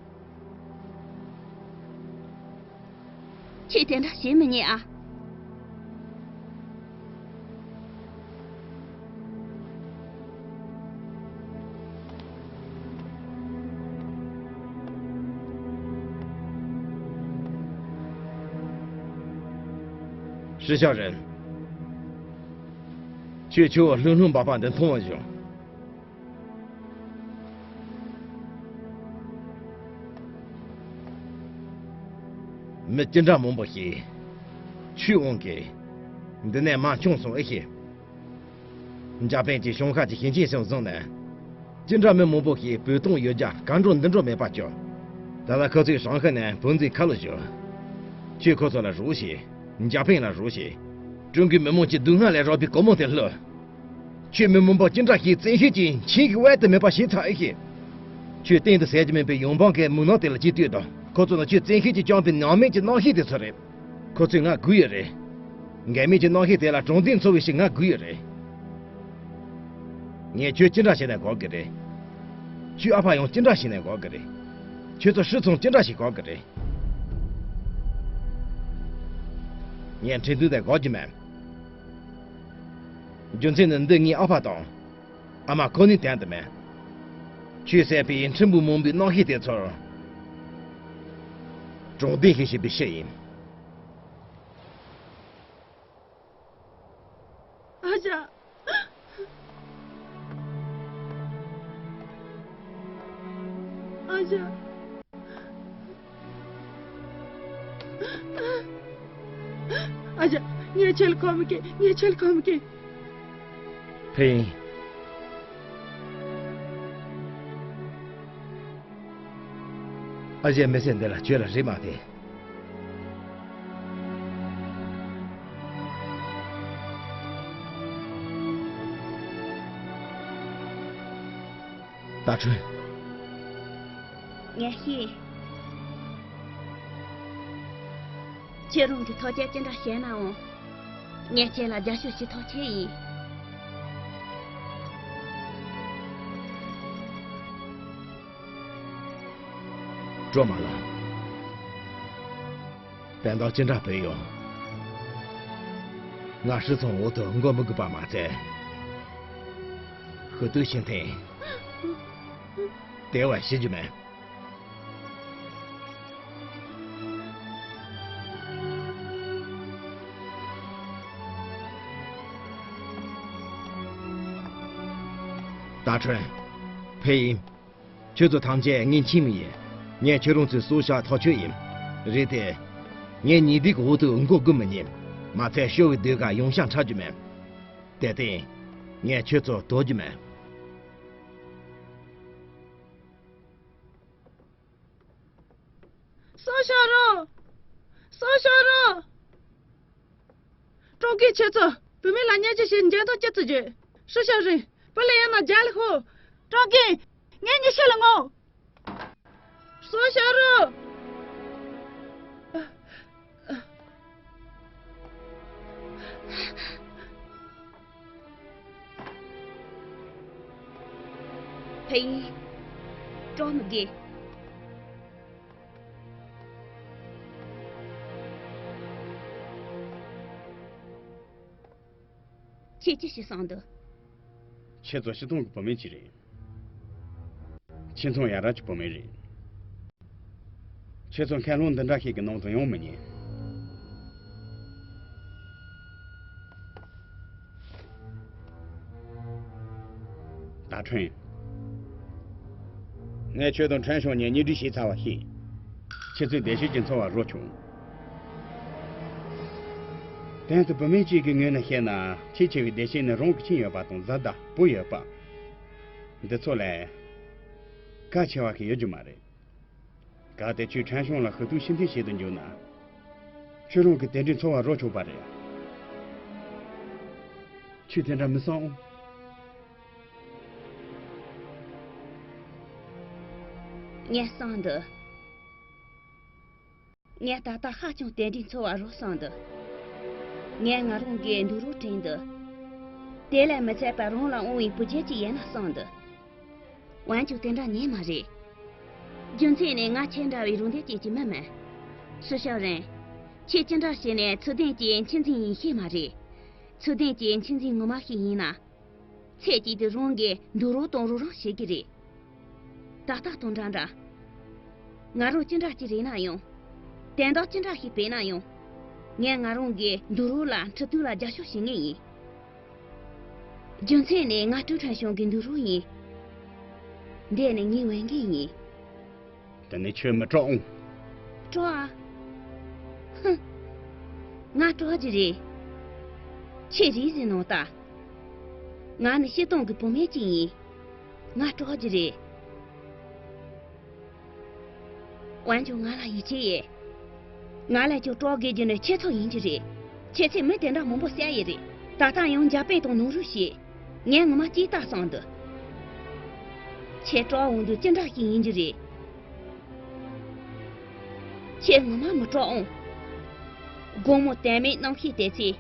ཁྱེད་དེ་འདྲ་བྱེད་མི་ཉན་ཨ། ཧྲི་ཤ་རན། ཁྱོད་ཆུ་བོ་ལྷུང་ལྷུང་འབབ་པ་འདི་མཐོང་བ་བྱུང་། མི་ཅི་འདྲ་མང་པོ་ཞིག་ཆུའི་དབང་གིས་འདི་ནས་མར་མཆོངས་སོང་ཨེ་ཤེས། འཇར་པན་གྱི་ཤོང་ཁ་གྱི་ཞིང་ཆེན་སོགས་བཟུང་ནས། ཅི་འདྲ་མི་མང་པོ་ཞིག་བོད་དོན་ཡོད་རྒྱུ་གང་འགྲོ་འདི་འགྲོ་མེད་པ་བཅོས། ད་ལྟ་ཁོ་ཚོས་ཧྲང་ཧའེ་ནས་བུ་འཛིན་ཁ་ལོ་བཞུར། ཁྱོད་ཁོ་ཚོ་ལ་རོགས་བྱེད། འཇར་པན་ལ་རོགས་བྱེད། ཀྲུང་གོའི་མི་མང་གི་སྡུག་བསྔལ་ལས་རག་པའི་སྒོར་མོ་དེ་བླུགས། ཁྱོད་མི་མང་པོ་ཅི་འདྲ་ཞིག་བཙན་ཤེད་ཀྱིས་མཆིན་གྱི་དབལ་དུ་མེད་པ་བྱེད་ཚར་ཨེ་ཤེས། ཁྱོད་གཏན་དུ་ཟད་ཀྱི་མིན་པའི་ཡོང་འབངས་ཀྱི་མུན་ནག་དེ་ལ་ཅིག་ལྟོས་དང་། ཁོ་ཚོ་ནི་ཁྱོད་བཙན་ཤེད་ཀྱིས་བསྐྱངས་པའི་ནང་མི་གྱི་རྣམ་ཤེས་དེ་ཚོ་རེད། ཁོ་ཚོས་ང་སྒུག་ཡོད་རེད། འགལ་མེད་ཀྱི་རྣམ་ཤེས་དེ་ལ་དྲང་བདེན་འཚོལ་བའི་ཞིག་ང་སྒུག་ཡོད་རེད། ངས་ཁྱོད་ཅི་འདྲ་བྱས་ནས་འགོག་གི་རེད། ཁྱོད་ཨ་ཕ་ཡང་ཅི་འདྲ་བྱས་ནས་འགོག་གི་རེད། ཁྱོད་ཚོ་ཧྲི་ཚང་ཅི་འདྲ་ཞིག་འགོག་གི་རེད། ངས་ཁྲིན་ཏུའུ་དེ་འགོག་རྒྱུ་མེད། རྒྱུ་མཚན་ནི་འདི་ངའི་ཨ་ཕ་དང་། ཨ་མ་ཁོ་ནའི་དོན་དུ་མེད། ཁྱོད་བསད་པའི་ཁྲིམས་དཔོན་མང་པོའི་རྣམ་ཤེས་དེ་ཚོར། དྲང་བདེན་ཞིག་བྱེད་པའི་ཕྱིར་ཡིན། ཨ་ཅག་ཨ་ཅག་ཨ་ཅག་ངས་ཁྱེད་ལ་ཁོམ་གི། ངས་ཁྱེད་ལ་ཁོམ་གི། ཕིན། ཨ་ཅག་མི་ཚེ་འདི་ལ་ཁྱོད་ལ་རེ་མ་དེ། ཏཱ་ཁྲུན། ངས་ཤེས། ཁྱེད་རང་གིས་ཐབས་ཇུས་ཅི་འདྲ་བྱས་ནའང་། ངས་ཁྱེད་ལ་རྒྱབ་སྐྱོར་བྱེད་ཐག་ཆོད་ཡིན། སྒྲོལ་མ་ལགས། དོན་དག་ཅི་འདྲ་བྱུང་ཡོད། ང་ཧྲི་ཚང་འོག་ཏུ་འགོ་མི་དགོས་པ་མ་ཚད། ཧུ་ཏུ་ཤིན་ཐེན་དེ་བ་ཤི་རྒྱུ་མེད། ཏཱ་ཁྲུན། ཕེ་ཡིན། ཁྱོད་ཚོ་ཐམས་ཅད་ངའི་ཁྱིམ་མི་ཡིན། ངས་ཁྱོད་རང་ཚོའི་སྲོག་ཆགས་ཐག་ཆོད་ཡིན། རེད་དེ། ངས་ཉེས་སྡིག་གི་འོག་ཏུ་མགོ་སྒུར་མི་ཉན། མ་ཚད་ཤོར་བའི་ཟློས་གར་ཡང་བསྐྱར་འཁྲབ་རྒྱུ་མེད། དེ་སྟེང་། ངས་ཁྱོད་ཚོ་དོར་རྒྱུ་མེད། སྲོག་ཤོར་རོགས། སྲོག་ཤོར་རོགས། ཀྲོང་ཀིན་ཁྱེད་ཚོ་བུད་མེད་ལ་བརྙས་བཅོས་བྱས་འཇོན་ཐང་ཅི་ཙི་བརྗོད། ཧྲི་ཤ་རིན་བུ་ལ་ཡང་ན་རྒྱལ་ལ་ཤོག་ཀྲོང་ཀིན་ངའི་མྱི་ཤི་ལ་ངོ་། སྲོག་ཤོར་རོགས། ཕ་ཡིན། ཀྲོང་མི་དགོས། ཁྱེད་ཅི་ཞིག་གསུངས་འདུག་ཁྱེད་ཚོ་སྤྱི་བཏང་གི་བུད་མེད་ཅིག་རེད། ཁྱེད་ཚོ་ཡ་རབས་ཀྱི་བུད་མེད་རེད། ཁྱེད་ཚོ་མཁན་སློབ་འདི་འདྲ་ཞིག་གི་ནང་དུ་ཡོང་མི་ཉན། ཏཱ་ཁྲུན། ངས་ཁྱོད་དང་ཁྲེན་ཤོང་གཉིས་གཉེན་སྒྲིག་བྱས་ཚར་བ་ཤེས། ཁྱེད་ཚོས་བདེ་སྐྱིད་ཀྱི་འཚོ་བ་རོལ་ཆོག་དོན་དུ་བུད་མེད་ཅིག་གི་ངོས་ནས་བཤད་ན། ཆེས་ཆེ་བའི་བདེ་སྐྱིད་ནི་རང་གི་ཁྱིམ་ཡོད་པ་དང་བཟའ་ཟླ་བུ་ཡོད་པ། འདི་ཚོ་ལས་གལ་ཆེ་བ་ཞིག་ཡོད་རྒྱུ་མ་རེད། གལ་ཏེ་ཁྱོད་ཁྲེན་ཤོང་ལ་ཧུ་ཏུ་ཤིན་ཐེན་བྱེད་དུ་འཇུག་ན། ཁྱོད་རང་གི་དེ་འདྲའི་འཚོ་བ་རོལ་ཆོག་པ་རེད། ཁྱོད་དེ་འདྲ་མི་བསམ་ཨོ། ངས་བསམ་འདུག་ངས་ད་ལྟ་ཧ་ཅང་དེ་འདྲའི་འཚོ་བ་རོལ་སོང་འདུག་ངས་ང་རང་གི་འདུག་རོགས་དྲན་འདུག་དེ་ལས་མི་ཚད་པར་རང་ལ་དབང་བའི་བུ་རྒྱུད་ཅིག་ཡིན་ན་བསམ་འདུག་འོན་ཀྱང་དེ་འདྲ་ཉན་མ་རེད། རྒྱུ་མཚན་ནི་ང་ཁྱེད་འདྲ་བའི་རང་འདོད་ཅན་གྱི་མི་མིན། ཧྲི་ཤ་རན། ཁྱེད་ཅི་འདྲ་བྱས་ནས་ཚུལ་ལྡན་གྱི་ཁྱིམ་མཚེས་ཡིན་ཤེས་མ་རེད། ཚུལ་ལྡན་གྱི་ཁྱིམ་མཚེས་ངོ་མ་ཞིག་ཡིན་ན། ཚེ་གཅིག་ཏུ་རང་གི་འདུག་རོགས་གཏོང་རོགས་རང་བྱེད་ཀྱི་རེད། ད་ལྟ་དང་འདྲ་འདྲ། ང་རང་ཅི་འདྲ་ཅིག་རེད་ན་ཡང་། དོན་དག་ཅི་འདྲ་ཞིག་སྤེལ་ན་ཡང་། ངས་ང་རང་གི་འདུག་རོགས་ལ་འཁྲབ་སྟོན་ལ་རྒྱབ་སྐྱོར་བྱེད་མཁན་ཡིན། རྒྱུ་མཚན་ནི་ང་ཀྲུའུ་ཁྲན་ཞང་གི་འདུག་རོགས་ཡིན། འདི་ནི་ངའི་འོས་འགན་ཡིན། དེ་ནི་ཁྱོད་མི་སྐྲག་འོང་། སྐྲག་ཨ། ཧུམ། ང་སྐྲག་རྒྱུ་རེད། ཁྱེད་རིག་ཟིན་ནོ་ད། ང་ནི་སྤྱིར་བཏང་གི་བུད་མེད་ཅིག་ཡིན། ང་སྐྲག་རྒྱུ་རེད། འོན་ཀྱང་ང་ལ་ཡིད་ཆེས་ཡོད། ང་ལས་ཀྱང་སྐྲག་དགོས་རྒྱུ་ནི་ཁྱེད་ཚོ་ཡིན་རྒྱུ་རེད། ཁྱེད་ཚོས་མི་དེ་འདྲ་མང་པོ་བསད་ཡོད་རེད། ད་ལྟ་ཡང་འཇར་པན་དང་ནོར་རུ་ཞེས། ངས་ངོ་མ་ཅིག་ལྟ་སོང་འདུག་ཁྱེད་སྐྲག་འོང་དུས་ཅི་འདྲ་ཞིག་ཡིན་རྒྱུ་རེད། ཁྱེད་ངོ་མ་མི་སྐྲག་འོང་། དགོང་མོ་དལ་མེད་གནམ་གཤིས་དེ་ཚེ།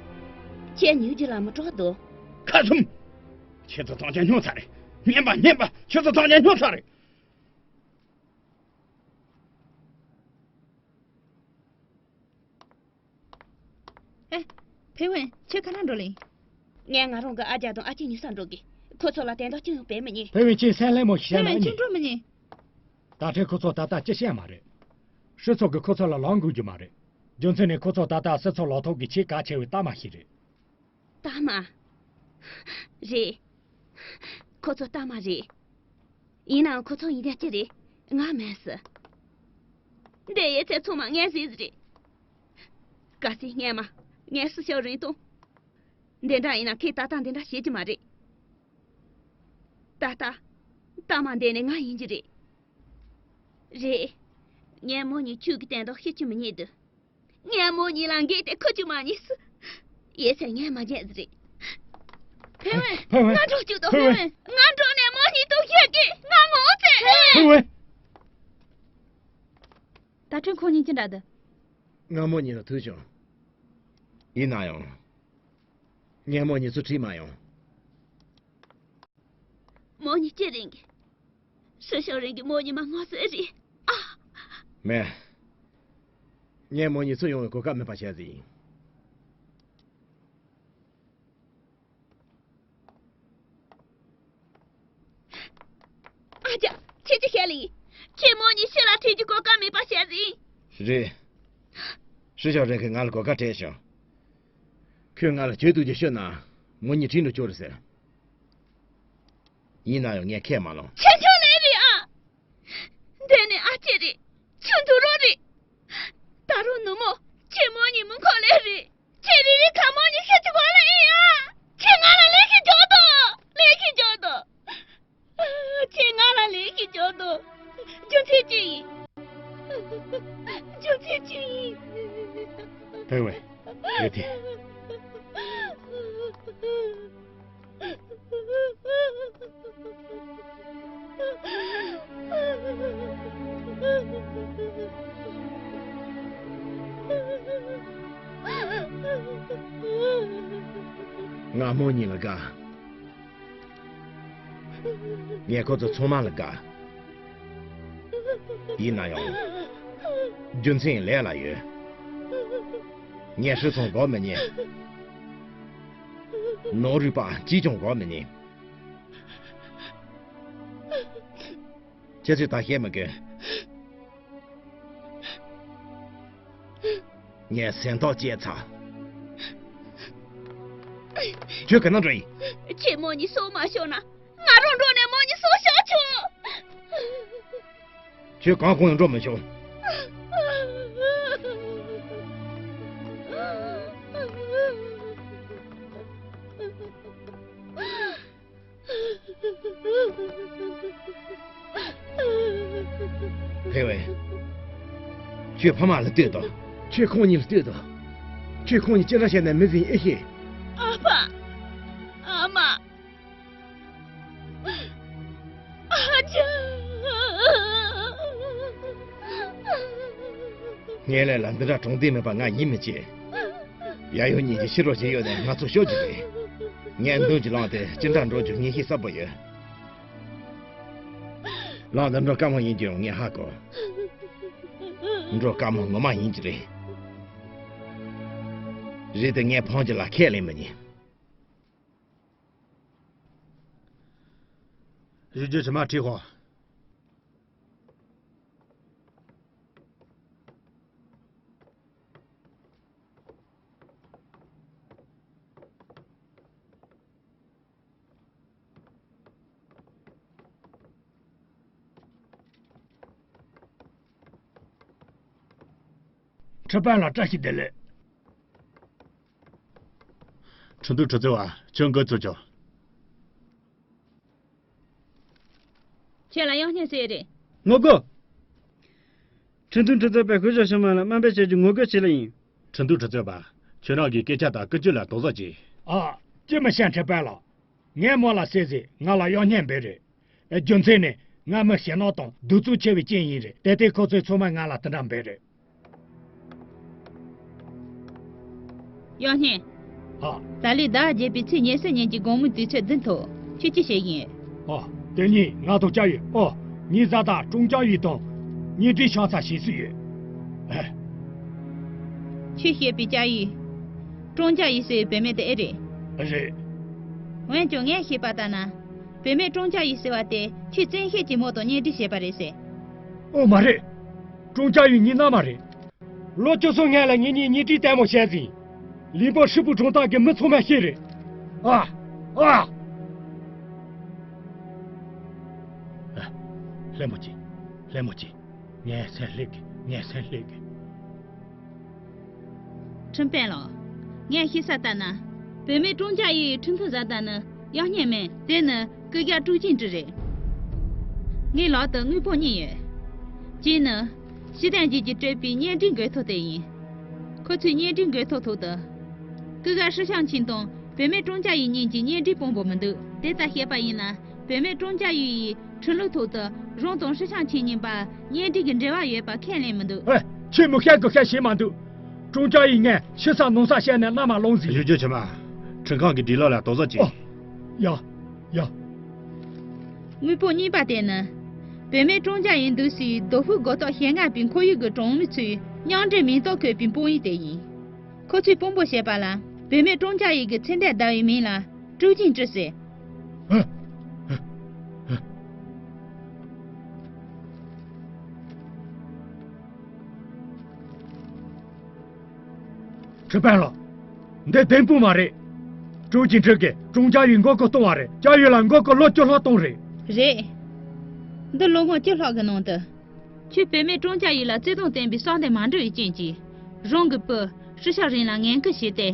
ཁྱེད་ཉལ་རྒྱུ་ལ་མི་སྐྲག་འདུག་ཁ་ཚུམ། ཁྱེད་ཚོ་ཐང་ཆད་སྙོམས་ཚར་རེད། སྙན་པ་སྙན་པ། ཁྱེད་ཚོ་ཐང་ཆད་སྙོམས་ཚར་རེད། ཨེ། ཕེ་ཝན། ཁྱོད་ག་ན་འགྲོ་ལེ། ངས་ང་རང་གི་ཨ་རྒྱ་དང་ཨ་ཅེ་ཉུལ་ས་འགྲོ་གི། ཁོ་ཚོ་ལ་དོན་དག་ཅི་ཡང་བྱེད་མི་ཉན། ཕེ་ཝན། ཁྱེད་སེམས་ལྷོད་མོ་ཞིག་བྱས་ན་ཨེ་ཉན། ཕེ་ཝན། ཁྱོད་འགྲོ་མི་ཉན། ད་ཁྲིད་ཁོ་ཚོ་ད་ལྟ་ཅི་བྱེད་མ་རེད། སྤྱི་ཚོགས་ཀྱིས་ཁོ་ཚོ་ལ་ལངས་དགོས་རྒྱུ་མ་རེད། རྒྱུ་མཚན་ནི་ཁོ་ཚོ་ད་ལྟ་སྤྱི་ཚོགས་ལག་ཐོག་གི་ཆེས་གལ་ཆེ་བའི་གཏའ་མ་ཞིག་རེད། གཏའ་མ། རེད། ཁོ་ཚོ་གཏའ་མ་རེད། ཡིན་ནའང་ཁོ་ཚོ་ཡིན་དེ་ཅི་རེད། ང་མེད་སི། འདི་ཡོད་ཚད་ཚང་མ་ངས་ཟིན་ཟིན་རེད། གལ་སྲིད་སྔོན་མ་ངས་སུ་ཞིག་རིན་གཏོང་། འདི་འདྲ་ཡིན་ན་ཁོས་ད་ལྟ་འདི་འདྲ་བྱེད་ཀྱི་མ་རེད། ད་ལྟ། གཏའ་མ་འདི་ནི་ང་ཡིན་གྱི་རེད། རེད། ངས་མོ་གཉིས་ཁྱོད་ཀྱི་དོན་དག་ཤེས་ཀྱི་མི་ཉན་དུ། ངས་མོ་གཉིས་ལ་འགས་ཏེ་ཁུར་གཅིག་མ་ཉེས་སུ། ཡོད་ཚད་ངས་མ་བརྗེད་ཟིག་རེད། ཕེ་ཝན། ཕེ་ཝན། ང་འགྲོ་བཅུག་དང་། ཕེ་ཝན། ང་འགྲོ་ནས་མོ་གཉིས་དང་ཡོད་ཀི་ང་ངོ་ཚ། ཕེ་ཝན། ད་ཁྲིད་ཁོ་གཉིས་ཅི་འདྲ་འདུག་ང་མོ་གཉིས་ལ་ཐུག་བྱུང་། ཡིན་ན་ཡང་། ངས་མོ་གཉིས་ཚུར་ཁྲིད་མ་ཡོང་། མོ་གཉིས་ཅི་རེད་གི། སུ་ཞིག་རིང་གི་མོ་གཉིས་མ་ངོ་ཟེར་རེད། ཨ། མེད། ངས་མོ་གཉིས་ཚུར་ཡོང་བའི་གོ་སྐབས་མེད་པ་བྱས་ཟིན། ཨ་ཅག་ཁྱེད་ཀྱི་ཞལ་ལ་ཡིན། ཁྱེད་མོ་གཉིས་ཕྱི་ལ་ཁྲིད་རྒྱུ་གོ་སྐབས་མེད་པ་བྱས་ཟིན། རེད། སུ་ཞིག་རིང་གི་ང་ལ་གོ་སྐབས་སྤྲད་བྱུང་། ཁོས་ང་ལ་གྱོད་གཏུག་རྒྱུ་ཤོད་ན། མོ་གཉིས་ཁྲིད་འགྲོ་ཆོག་རེད་ཟེར། ཡིན་ན་ཡང་ངས་ཁས་མ་བླངས། ཁྱེད་ཁྱོད་ལས་རེད་ཨ། འདི་ནི་ཨ་ཅེ་རེད། ཁྱོད་འདུག་རོགས་རེད། ད་རུང་ནུ་མོ། ཁྱེད་མོ་གཉིས་མི་མཁོ་ལས་རེད། ཁྱེད་རེ་རེ་ཁ་མོ་གཉིས་ཤི་ཅི་གོ་ལ་ཨེ་ཨ། ཁྱེད་ང་ལ་ལས་ཤིག་འཇོག་དང་། ལས་ཤིག་འཇོག་དང་། ཁྱེད་ང་ལ་ལས་ཤིག་འཇོག་དང་། རྒྱུ་མཚན་ཅི་ཡིན། རྒྱུ་མཚན་ཅི་ཡིན། ཕེ་ཝན། ཡོད་དེ། ང་མོ་གཉིས་ལ་དགའ། ངས་ཁོ་ཚོ་ཚང་མ་ལ་དགའ། ཡིན་ན་ཡང་། རྒྱུ་མཚན་ལས་ལ་ཡོད། ངས་ཧྲི་ཚང་དགོས་མི་ཉན། ནོར་རུས་པ་གཅིག་ཀྱང་དགོས་མི་ཉན། ཁྱེད་ཚོས་ད་བཤད་མི་དགོས། ངས་སེམས་ཐག་བཅད་ཚར། ཁྱོད་ག་ན་འགྲོ་ཡིན། ཁྱེད་མོ་གཉིས་སོ་མ་ཤོར་ན། ང་རང་འགྲོ་ནས་མོ་གཉིས་སོ་ཤོར་ཆོག་ཁྱོད་གང་གང་ཡང་འགྲོ་མི་ཆོག་ཕེ་ཝེ། ཁྱོད་ཕ་མ་ལ་ལྟོས་དང་། ཁྱོད་ཁོང་གཉིས་ལ་ལྟོས་དང་། ཁྱོད་ཁོང་གཉིས་ཅི་འདྲ་བྱས་ནས་མི་ཟིན་ཨེ་ཤེས། ཨ་ཕ། ཨ་མ། ཨ་ཅག་ངའི་ལས་ལ་འདི་འདྲ་གྲོང་སྡེ་མེད་པ་ང་ཡིད་མི་ཆེས། ཡ་ཡོ་གཉིས་ཀྱིས་ཕྱི་རོལ་ཞིག་ཡོད་ནས་ང་ཚོ་ཤོད་ཀྱི་རེད། ངས་མདུན་གྱི་ལམ་དེ་ཅི་འདྲ་འགྲོ་རྒྱུ་ངས་ཤེས་གསལ་པོ་ཡོད། ལམ་འདི་འགྲོ་དཀའ་མོ་ཡིན་རྒྱུ་ངས་ཧ་གོ། འགྲོ་དཀའ་མོ་ངོ་མ་ཡིན་གྱི་རེད། རེད་དེ་ངས་ཕོན་ཅི་ལ་ཁས་ལེན་མི་ཉན། གཞི་རྒྱུ་ཕྱི་མ་ཁྲིད་ཤོག་ཁྲི་དཔོན་ལ་བཀྲ་ཤིས་བདེ་ལེགས། ཁྲི་འདུས་ཁྲི་ཚོ་བ་ཁྱོད་འགོ་ཚུགས་ཆོག་ཁྱེད་ལ་དབྱངས་སྙན་ཟེར་རེད། ངོ་རྒོལ། ཁྲི་འདུས་ཁྲི་ཚོ་བས་ཧུའུ་ཞའོ་ཞི་མ་ལ་དམའ་འབེབས་བྱེད་རྒྱུ་ངོ་རྒོལ་བྱེད་ལེ་ཡིན། ཁྲི་འདུས་ཁྲི་ཚོ་བ། ཁྱོད་རང་གི་སྐད་ཆ་དང་སྐུ་སྤྱོད་ལ་དོགས་ཟོན་གྱིས། ཨ། ཅི་མི་ཤེས། ཁྲི་དཔོན་ལགས། ངས་མོ་ལ་བཤད་ཟིན། ང་ལ་དབྱངས་སྙན་འབོད་རེད། རྒྱུ་མཚན་ནི་ང་མི་ཞེད་སྣང་དང་གདུག་རྩུབ་ཆེ་བའི་རྐྱེན་ཡིན་རེད། དེ་ལྟས་ཁོ་ཚོས་ཚང་མས་ང་ལ་དེ་འདྲ་འབོད་རེད། དབྱངས་སྙན། ཨ། ད་ལོའི་ཟླ་བརྒྱད་པའི་ཚེས་ཉེར་གསུམ་ཉིན་གྱི་དགོང་མོའི་དུས་ཚོད་བདུན་ཐོག་ཁྱོད་ཅི་བྱེད་ཀྱི་ཡིན། ཨ། དེ་ཉིན་ང་དང་ལྕགས་ཡོས། ཨོ། ངའི་བཟའ་ཟླ་ཀྲུང་ཅཱ་ཡུས་དང་གཉེན་སྒྲིག་ཤོག་ཚ་བྱེད་སྲོལ་ཡོད། ཨ། ཁྱོད་བཤད་པའི་ལྕགས་ཡུས། ཀྲུང་ཅཱ་ཡུས་ཟེར་བའི་བུད་མེད་དེ་ཨེ་རེད། རེད། འོན་ཀྱང་ངས་ཤེས་པ་ལྟར་ན། བུད་མེད་ཀྲུང་ཅཱ་ཡུས་ཟེར་བ་དེ་ཁྱོད་བཙན་ཤེད་ཀྱིས་མོ་དང་གཉེན་སྒྲིག་བྱས་པ་རེད་ཟེར། ཨོ་མ་རེད། ཀྲུང་ཅཱ་ཡུས་ངའི་མནའ་མ་རེད། ལོ་བཅུ་གསུམ་སྔོན་ལ་ངེད་གཉིས་གཉེན་སྒྲིག་ལྟད་མོ་བྱས་ཟིན། ལིན་པོ་ཧྲིལ་པོའི་གྲོང་རྡལ་གྱི་མི་ཚང་མས་ཤེས་རེད། ཨ། ཨ། ལྷད་མོ་ཅིག་ལྷད་མོ་ཅིག་ངའི་སེམས་ལྷོད་གི་ངའི་སེམས་ལྷོད་གི་ཁྲིམས་དཔོན་ལགས། ངས་ཤེས་ས་ལྟར་ན། བུད་མེད་ཀྲུང་ཅཱ་ཡུའི་ཁྲིམས་མཐུན་བཟའ་ཟླ་ནི་དབྱངས་སྙན་མིན། དེ་ནི་སྐུ་ཞབས་ཀྲུའུ་ཅིན་ཀྲི་རེད། ངའི་ལག་ཏུ་དངུལ་ཕོན་གཉིས་ཡོད། གཅིག་ནི། ཞི་ཐན་རྗེས་ཀྱིས་སྤྲད་པའི་གཉེན་སྒྲིག་འགོད་ཐོ་དེ་ཡིན། ཁོ་ཚོས་གཉེན་སྒྲིག་འགོད་ཐོ་ཐོག་ཏུ། སྐུ་ཞབས་ཧྲི་ཤང་ཆིན་དང་བུད་མེད་ཀྲུང་ཅཱ་ཡུའི་གཉིས་ཀྱི་གཉེན་སྒྲིག་དཔང་པོ་མི་འདུག་དེ་ལྟར་བཤད་པ་ཡིན་ན། བུད་མེད་ཀྲུང་ཅཱ་ཡུའི་ཁྲིམས་ལུགས་ཐོག་ཏུ་རང་དང་ཧྲི་ཤང་ཆིན་གཉིས་བར་གཉེན་སྒྲིག་གི་འབྲེལ་བ་ཡོད་པ་ཁས་ལེན་མི་འདུག་ཨེ། ཁྱེད་མི་ཤེས་དགོས་ཤེས་བྱེད་མ་འདུག་ཀྲུང་ཅཱ་ཡུས་ངས་ཕྱི་ས་ནང་ས་བཤད་ནས་མནའ་མ་བླངས་ཟིན། གཞོན་སྐྱེས་ཆེན་མ། ཁྲིམས་ཁང་གི་སྒྲིག་ལམ་ལ་དོགས་ཟོན་གྱིས། ཨོ། ཡ། ཡ། དངུལ་ཕོན་གཉིས་པ་དེ་ནི། བུད་མེད་ཀྲུང་ཅཱ་ཡུའི་འདུག་སའི་རྡོ་ཕུག་སྒོ་ཐོག་ཞེ་ལྔ་པའི་ཁོར་ཡུག་གི་གྲོང་མི་ཚོའི་མཉམ་འབྲེལ་མིང་ཐོ་འཁོད་པའི་དཔང་ཡིག་དེ་ཡིན། ཁོ་ཚོས་དཔང་པོ་བྱས་པ་ལ། བུད་མེད་ཀྲུང་ཅཱ་ཡུའི་གི་ཚེ་འདས་ཟླ་བའི་མིང་ལ་ཀྲུའུ་ཅིན་ཀྲི་ཟེར། ཁྲི་དཔོན་ལགས། འདི་བདེན་དཔང་མ་རེད། ཀྲུའུ་ཅིན་ཀྲི་གིས་ཀྲུང་ཅཱ་ཡུའི་མགོ་སྐོར་གཏོང་བ་རེད། ཅཱ་ཡུའི་ལ་མགོ་སྐོར་ལོ་བཅུ་ལྷག་གཏོང་རེད། རེད། འདི་ལོ་ངོ་བཅུ་ལྷག་གི་ནང་དུ། ཁྱོད་བུད་མེད་ཀྲུང་ཅཱ་ཡུའི་ལ་བརྩེ་དུང་བསྟན་པའི་བསམ་དོན་མ་འགྲུབ་པའི་རྐྱེན་གྱིས། རང་གི་བུ་ཧྲི་ཤ་རིན་ལ་ངན་སྐུལ་བྱས་ཏེ།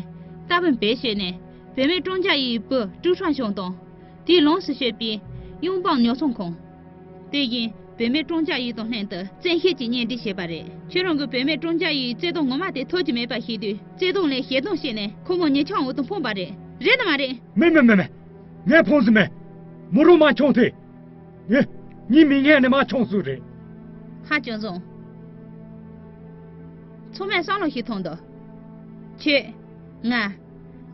རྟ་བུ་བེད་སྤྱད་ནས་བུད་མེད་ཀྲུང་ཅཱ་ཡུའི་བུ་ཀྲུའུ་ཧྲན་ཤང་དང་། དེའི་ལོངས་སུ་སྤྱོད་པའི་གཡུང་དཔོན་ཉོ་ཚོང་ཁང་། དེ་བཞིན་བུད་མེད་ཀྲུང་ཅཱ་ཡུའི་དང་ལྷན་དུ་བཙན་ཤེད་ཀྱིས་གཉེན་སྒྲིག་བྱས་པ་རེད། ཁྱོད་རང་གིས་བུད་མེད་ཀྲུང་ཅཱ་ཡུའི་བརྩེ་དུང་ངོ་མ་དེ་ཐོབ་ཀྱི་མེད་པ་ཤེས་དུས། བརྩེ་དུང་ལས་ཞེ་སྡང་སྐྱེས་ནས་ཁོ་མོ་ཉེ་ཆར་འོག་ཏུ་འཕངས་པ་རེད། རེད་ན་མ་རེད། མེད་མེད་མེད་མེད། ངས་འཕངས་ཟིན་མེད། མོ་རང་མ་འཁྱོངས་ཐལ། ངས། ངའི་མིག་སྔུན་ནས་མ་འཁྱོངས་ཟིན་རེད། ཧ་ཅང་བཟང་། ཚང་མས་བསམ་བློ་ཞིག་ཐོངས་དང་། ཁྱོད། ང་།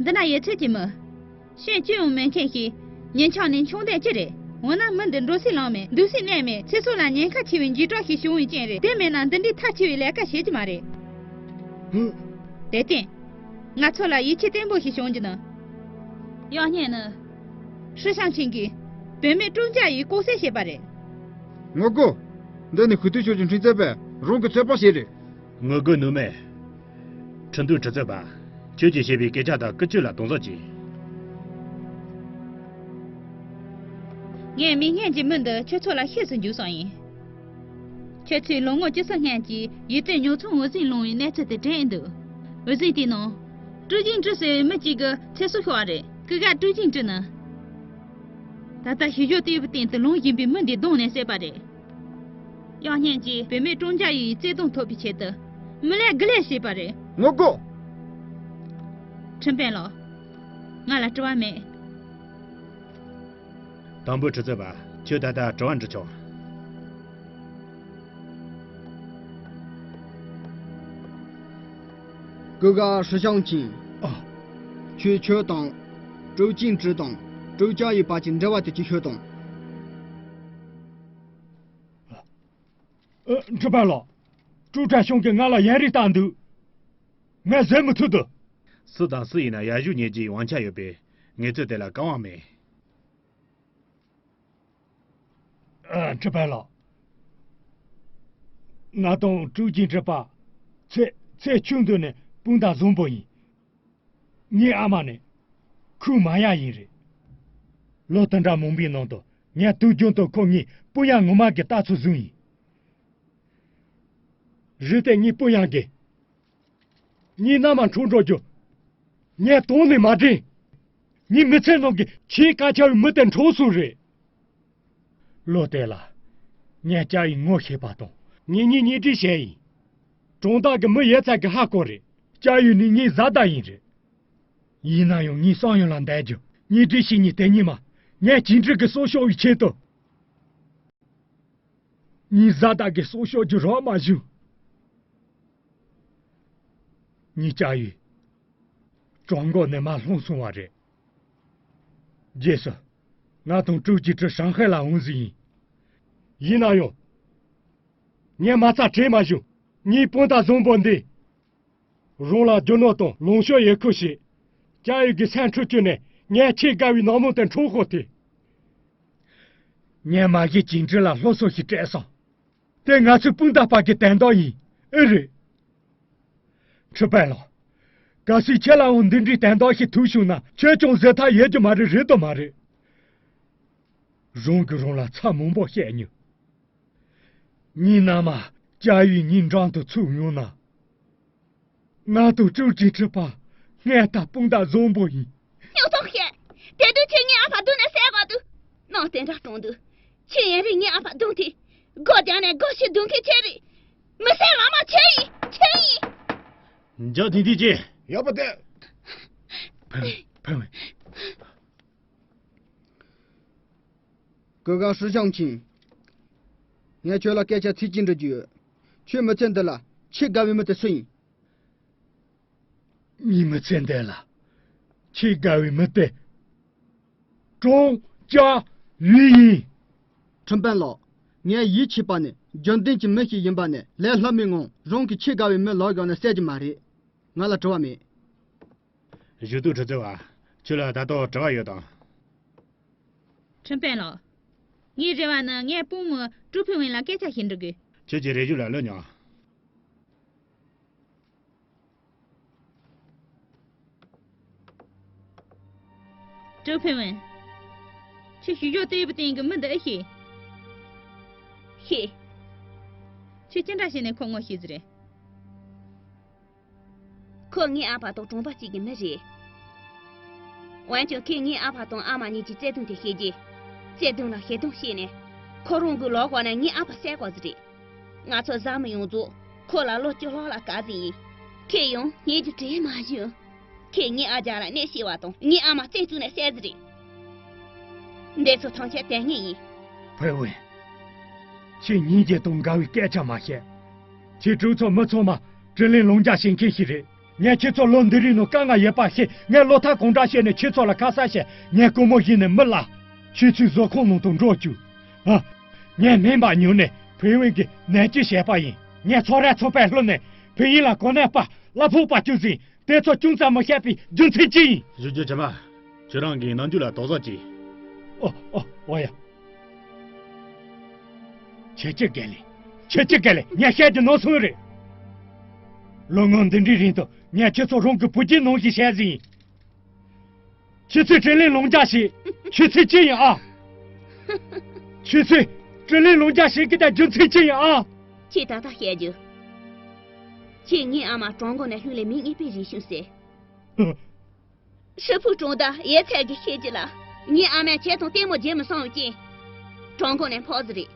འདི་ན་ཡོད་ཚད་ཀྱི་མི། ཤེས་ཅི་ཡང་མེད་མཁན་ཞིག་ཉིན་ཆགས་ནས་མཆོང་ལྡན་ཅི་རེད། འོ་ན་མི་འདི་འགྲོ་སའི་ལམ་མེད། འདུག་སའི་གནས་མེད། ཚེ་སྲོག་ལ་ཉེན་ཁ་ཆེ་བའི་འཇིགས་སྐྲག་ཞིག་བྱུང་བའི་རྐྱེན་རེད། དེ་མེད་ན་འདི་འདྲའི་མཐའ་ཆེ་བའི་ལས་ཀ་བྱེད་ཀྱི་མ་རེད། དེར་བརྟེན། ང་ཚོ་ལ་ཡིད་ཆེས་བརྟན་པོ་ཞིག་བྱུང་རྒྱུ་ན། དབྱངས་སྙན་ནི། ཧྲི་ཤང་ཆིན་གྱིས། བུད་མེད་ཀྲུང་ཅཱ་ཡུའི་ལྐོག་གསོད་བྱས་པ་རེད། ངོ་རྒོལ། འདི་ནི་ཧུའུ་ཏུའུ་ཆོས་ཀྱི་ཁྲིམས་རྩོད་པས་རང་གི་ཚོད་དཔག་བྱས་རེད། ངོ་རྒོལ་ནུས་མེད། ཁྲིན་ཏུའུ་ཁྲི་ཚོད་པ། ཁྱོད་ཀྱིས་བཤད་པའི་སྐད་ཆ་དང་ཀུན་སྤྱོད་ལ་དོགས་ཟོན་གྱིས། ངས་མིག་སྔན་གྱི་མི་འདི་ཁྱོད་ཚོ་ལ་ཤེས་སུ་འཇུག་བསམ་ཡིན། ཁྱོད་ཚོས་ལོ་ངོ་བཅུ་གསུམ་སྔོན་གྱི་ཡུལ་དེའི་ཉོ་ཚོང་འོད་ཟེར་སློང་བའི་གནས་ཚུལ་དེ་དྲན་འདུག་འོད་ཟེར་དེའི་ནང་། ཀྲུའུ་ཅིན་ཀྲི་ཟེར་བའི་མི་གཅིག་གི་ཚེ་སྲོག་ཤོར་བ་རེད། སྐུ་ཞབས་ཀྲུའུ་ཅིན་ཀྲི་ནི། ད་ལྟ་ཞི་ཞོ་ལྟེ་བའི་སྟེང་དུ་ལངས་བཞིན་པའི་མི་འདིས་བརྡུངས་ནས་བསད་པ་རེད། དབྱངས་སྙན་གྱིས་བུད་མེད་ཀྲུང་ཅཱ་ཡུའི་བརྩེ་དུང་ཐོབ་པའི་ཆེད་དུ། མི་ལས་དགུ་ལས་བྱས་པ་རེད། ངོ་རྒོལ། ཁྲིམས་དཔོན་ལགས། ང་ལ་དྲི་བ་མེད། དང་པོ་ཁྲི་ཚོད་པ། ཁྱོད་ད་ལྟ་དྲི་བ་འདྲི་ཆོག་སྐུ་ཞབས་ཧྲི་ཤང་ཆིན། ཨ། ཁྱོད། ཁྱོད་དང་། ཀྲུའུ་ཅིན་ཀྲི་དང་། ཀྲུའུ་ཅཱ་ཡུའི་བར་གྱི་འབྲེལ་བ་དེ་ཅིག་ཤོད་དང་། ཨ། ཁྲི་དཔོན་ལགས། ཀྲུའུ་ཁྲན་ཤང་གིས་ང་ལ་ཡང་རེ་བཏང་འདུག་ངས་བཟོད་མི་ཐུབ་འདུག་སུ་དང་སུ་ཡིན་ན་ཡར་ཞུ་ཉན་རྒྱུའི་དབང་ཆ་ཡོད་པས་ངེད་ཚོས་དེ་ལ་བཀའ་དབང་མེད། ཨ། ཁྲི་དཔོན་ལགས། ང་དང་ཀྲུའུ་ཅིན་ཀྲི་བར་ཚེ་ཚེ་ཆུང་དུས་ནས་སྤུན་ཟླ་བཟང་པོ་ཡིན། ངའི་ཨ་མ་ནི་ཁུའུ་མ་ཡ་ཡིན་རེད། ལོ་དུང་ཕྲག་མང་པོའི་ནང་དུ་ངས་དུས་རྒྱུན་དུ་ཁོ་ངའི་སྤུན་ཡ་ངོ་མ་གི་ལྟ་ཚུལ་བཟུང་ཡིན། རེད་དེ་ངའི་སྤུན་ཡ་གིས་ ངའི་མནའ་མ་འཁྲུག་འགྲོ་རྒྱུ། ངས་དོན་ནི་མ་དྲན། ངའི་མི་ཚེ་ནང་གི་ཆེས་དཀའ་ཆེ་བའི་མི་དེ་འཁྲུག་སོང་རེད། ལོ་དེ་ལ། ངས་ཅ་ཡུས་ངོ་ཤེས་པ་དང་། ངེད་གཉིས་གཉེན་སྒྲིག་བྱས་ཡིན། གྲོང་རྡལ་གྱི་མི་ཡོད་ཚད་ཀྱིས་ཧ་གོ་རེད། ཅ་ཡུས་ནི་ངའི་བཟའ་ཟླ་ཡིན་རེད། ཡིན་ན་ཡང་ངའི་བསམ་ཡུལ་ལ་འདས་རྒྱུ། གཉེན་སྒྲིག་བྱས་ནས་དེ་ཉིན་མ། ངས་གཅིག་འགྲིག་གི་སྲོག་ཤོར་བའི་ཆེད་དུ། ངའི་བཟའ་ཟླ་གི་སྲོག་ཤོར་རྒྱུ་རག་མ་བྱུང་། ངའི་ཅ་ཡུས། ཀྲང་གོ་ནས་མར་ལྷུང་སོང་བ་རེད། རྗེས་སུ། ང་དང་ཀྲུའུ་ཅི་ཀྲི་ཧྲང་ཧའེ་ལ་འོང་ཟིན་ཡིན། ཡིན་ན་ཡང་། ངས་མ་རྩ་བྲལ་མ་བྱུང་། ངའི་སྤུན་ཟླ་བཟང་པོ་འདི། རང་ལ་རྒྱུ་ནོར་དང་ལོངས་སྤྱོད་ཡོད་ཁུལ་བྱས། ཅ་ཡུས་ཀྱི་སེམས་འཁྲུག་བཅུག་ནས་ངས་ཆེས་དགའ་བའི་ནག་མོ་དེ་འཁྲུག་ཤོར་ཏེ། ངས་མ་གཞི་ཅིང་ཀྲི་ལ་སློབ་གསོ་ཞིག་སྤྲད་སོང་། དེ་ང་ཚོའི་སྤུན་ཟླ་བར་གྱི་དོན་དག་ཡིན། ཨེ་རེད། ཁྲི་དཔོན་ལགས། གལ་སྲིད་ཁྱེད་ལའང་འདི་འདྲའི་དོན་དག་ཞིག་ཐུག་བྱུང་ན་ཁྱོད་ཀྱང་བཟོད་ཐབས་ཡོད་རྒྱུ་མ་རེད། རེད་དམ་མ་རེད། རང་གིས་རང་ལ་ཚབ་མང་པོ་བྱས་མྱོང་། ངའི་མནའ་མ་ཅ་ཡུས་ངའི་འགྲམ་དུ་ཚུད་ཡོང་ན། ང་དང་ཀྲུའུ་ཅི་ཁྲི་པ་སྔར་ལྟར་སྤུན་ཟླ་བཟང་པོ་ཡིན། སྨྱོ་ཐོག་བཤད། དེ་དུས་ཁྱེད་ངའི་ཨ་ཕ་རྡུང་ནས་བསད་དགོས་འདུག་ནང་དེ་འདྲ་གཏོང་དུས། ཁྱེད་ཡུན་རིང་ངའི་ཨ་ཕ་རྡུང་དུས། སྒོ་རྒྱབ་ནས་སྒོ་ཕྱེ་རྡུང་མཁན་ཁྱེད་རེད། མི་སེར་ལག་མ་ཁྱེད་ཡིན། ཁྱེད་ཡིན། འཇོག་དེ་འདི་ཅི། ཡག་པོ་བལྟས། ཕན་ཕན། 各位师乡亲། ངས་ཁྱོད་ལ་སྐད་ཆ་ཚིག་གཅིག་འདྲི་རྒྱུ་ཡོད། ཁྱོད་མི་ཚེ་འདི་ལ་ཆེས་དགའ་བའི་མི་དེ་སུ་ཡིན། ངའི་མི་ཚེ་འདི་ལ་ཆེས་དགའ་བའི་མི་དེ། ཀྲང་ཅ་ཡུས་ཡིན། ཁྲིམས་དཔོན་ལགས། ངས་ཡིད་ཆེས་པ་ནི་རྒྱུན་ལྡན་གྱི་མི་ཞིག་ཡིན་པ་ནི་ལས་སླ་མོའི་ངང་རང་གི་ཆེས་དགའ་བའི་མི་ལག་བཞག་ནས་བསད་ཀྱི་མ་རེད། ང་ལ་དྲི་བ་མེད། གཞུག་ཏུ་ཁྲི་ཚོ་བ། ཁྱོད་ལ་ད་དུང་དྲི་བ་ཡོད་དམ། ཁྲིམས་དཔོན་ལགས། ངའི་རེ་བ་ནི་ངའི་སྤུན་མོ་ཀྲུའུ་ཕིན་ཝུན་ལ་སྐད་ཆ་ཞིག་འདྲི་དགོས། ཁྱོད་ཀྱི་རེ་ཞུ་ལ་བློ་མྱོང་། ཀྲུའུ་ཕིན་ཝུན། ཁྱོད་ཞུ་སྦྱོར་ལྟེ་བའི་སྟེང་གི་མི་འདི་ཨེ་ཤེས། ཤེས། ཁྱོད་ཅི་འདྲ་བྱས་ནས་ཁོ་ངོ་ཤེས་ཟིན་རེད། ཁོ་ངའི་ཨ་ཕ་དང་གྲོང་པ་གཅིག་གི་མི་རེད། འོན་ཀྱང་ཁོས་ངའི་ཨ་ཕ་དང་ཨ་མ་གཉིས་ཀྱི་བརྩེ་དུང་དེ་ཤེས་རྗེས། བརྩེ་དུང་ལ་ཞེ་སྡང་བྱས་ནས། ཁོ་རང་གི་ལག་པ་ནས་ངའི་ཨ་ཕ་བསད་དགོས་ཟིན་རེད། ང་ཚོ་བཟའ་མི་ཡོངས་རྫོགས་ཁོ་ལ་ལོ་བཅུ་ལྷག་ལ་དཀའ་ཟིན་ཡིན། ཁོས་ཡང་ཉེས་རྒྱུ་དྲན་མ་བྱུང་། ཁོས་ངའི་ཨ་ཅག་ལ་གནོད་སྐྱེལ་བ་དང་ངའི་ཨ་མ་བཙོན་བཅུག་ནས་བསད་ཟིན་རེད། འདི་ཚོ་ཐམས་ཅད་དོན་ངེས་ཡིན། ཕིན་ཝུན། ཁྱེད་སྙིང་རྗེ་དང་འགལ་བའི་སྐད་ཆ་མ་བཤད། ཁྱེད་ཀྲོའུ་ཚོ་མི་ཚང་མ་དྲིན་ལན་ལོག་འཇལ་བྱེད་མཁན་ཞིག་རེད། ངས་ཁྱེད་ཚོ་ལོ་འདི་རིང་ནང་དཀའ་ངལ་ཡོད་པ་ཤེས། ངས་བློ་ཐག་གང་དྲག་བྱས་ནས་ཁྱེད་ཚོ་ལ་ཁ་གསབ་བྱས། ངས་སྒོར་མོ་བཞེས་ནས་མི་གླ། ཁྱེད་ཚོའི་བཟོ་ཁང་ནང་དུ་འགྲོ་བཅུག་ཨ། ངས་སྨན་པ་ཉོས་ནས་ཕིན་ཝུན་གྱི་ནད་བཅོས་བྱས་པ་ཡིན། ངས་ཚོང་ར་ཚོང་པའི་ལྷོ་ནས་ཕིན་ཡིན་ལ་གོ་གནས་པ་གླ་ཕོགས་པ་བཅུག་ཟིན། དེ་ཚོ་ཅུང་ཙམ་མི་བཤད་པའི་རྒྱུ་མཚན་ཅི་ཡིན། གཞོན་སྐྱེས་ཆེན་མ། ཁྱོད་རང་གི་རྣམ་འགྱུར་ལ་དོགས་ཟོན་གྱིས། ཨོ་ཨོ་ཨོ་ཡ། ཁྱེད་ཀྱི་དགེ་ལས། ཁྱེད་ཀྱི་དགེ་ལས་ངས་བཤད་རྒྱུ་ནོར་སོང་རེད། ལོ་ངོ་འདི་འདྲའི་རིང་དུ་ངས་ཁྱེད་ཚོ་རང་གི་བུ་རྒྱུད་ནང་བཞིན་བྱས་ཟིན། ཁྱེད་ཚོས་དྲིན་ལན་ལོག་འཇལ་བྱེད། ཁྱེད་ཚོས་ཅི་ཡིན་ཨ། ཁྱེད་ཚོས་དྲིན་ལན་ལོག་འཇལ་བྱེད་ཀྱི་དེ་རྒྱུ་མཚན་ཅི་ཡིན་ཨ། ཁྱེད་ད་ལྟ་བཤད་རྒྱུ། ཁྱེད་ངའི་ཨ་མ་གྲོང་སྒོ་ནས་ལྷུང་ལས་མི་རྙེད་པའི་རེ་ཞུ་ཟེར། ཧྲི་ཕུའུ་གྲོང་རྡལ་ཡོད་ཚད་ཀྱི་ཤེས་ཀྱི་ལ། ངའི་ཨ་མས་ཁྱེད་དང་ལྟད་མོ་བྱེད་མི་སོང་བའི་རྐྱེན། གྲོང་སྒོ་ནས་འཕགས་ཟིན་རེད།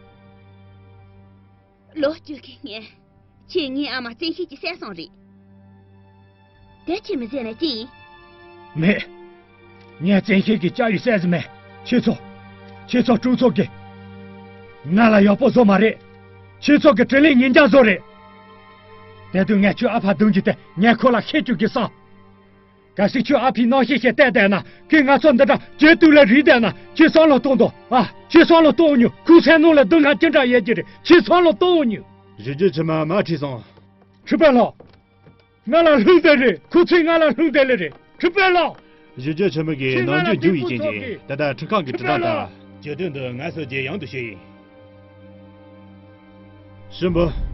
ལོ་བཅུ་གི་སྔོན། ཁྱེད་ངའི་ཨ་མ་བཙན་ཤེད་ཀྱིས་བསད་སོང་རེད། དེ་ཁྱེད་མི་ཟེར་ནས་ཅི་ཡིན། མེད། ངས་བཙན་ཤེད་ཀྱིས་ཅ་ཡུས་བསད་ཟིན་མེད། ཁྱེད་ཚོ། ཁྱེད་ཚོ་ཀྲོའུ་ཚོ་གིས། ང་ལ་ཡག་པོ་བཟོ་མ་རེད། ཁྱེད་ཚོ་གིས་དྲིན་ལན་ངེད་ཅག་བཟོ་རེད། དེ་དུས་ངས་ཁྱོད་ཨ་ཕ་རྡུང་རྒྱུ་དེ་ངས་ཁོ་ལ་བཤད་བཅུག་གི་བསམ། གལ་སྲིད་ཁྱོད་ཨ་ཕའི་རྣམ་ཤེས་ཤིག་བལྟས་བསྡད་ན་ཁོས་ང་ཚོ་འདི་འདྲ་བྱེད་དུས་ལ་རིག་བསྡད་ན་ཁྱོད་བསམ་བློ་གཏོང་དང་ཨ། ཁྱོད་བསམ་བློ་གཏོང་མྱོང་། ཁོའི་སེམས་ནང་ལ་སྡུག་བསྔལ་ཅི་འདྲ་ཡོད་ཀྱི་རེད། ཁྱོད་བསམ་བློ་གཏོང་མྱོང་། གཞོན་སྐྱེས་ཆེན་མོ་མར་ཁྲིད་སོང་། ཁྲི་པ་ལགས། ང་ལ་ལྷུང་བསྡད་རེད། ཁོ་ཚོས་ང་ལ་ལྷུང་བསྡད་ལེ་རེད། ཁྲི་པ་ལགས། གཞོན་སྐྱེས་ཆེན་མོ་གིས་ཁྱོད་ང་ལ་ནམ་རྒྱུན་རྒྱུག་ཡིན་རྐྱེན་གྱིས་ད་ལྟ་ཁྲིམས་ཁང་གི་དྲིལ་བསྒྲགས་ལྟར། གྱོད་དོན་འདི་ངལ་གསོ་རྗེས་ཡང་དུ་ཞུས་ཡིན། ཤུམ་བུ།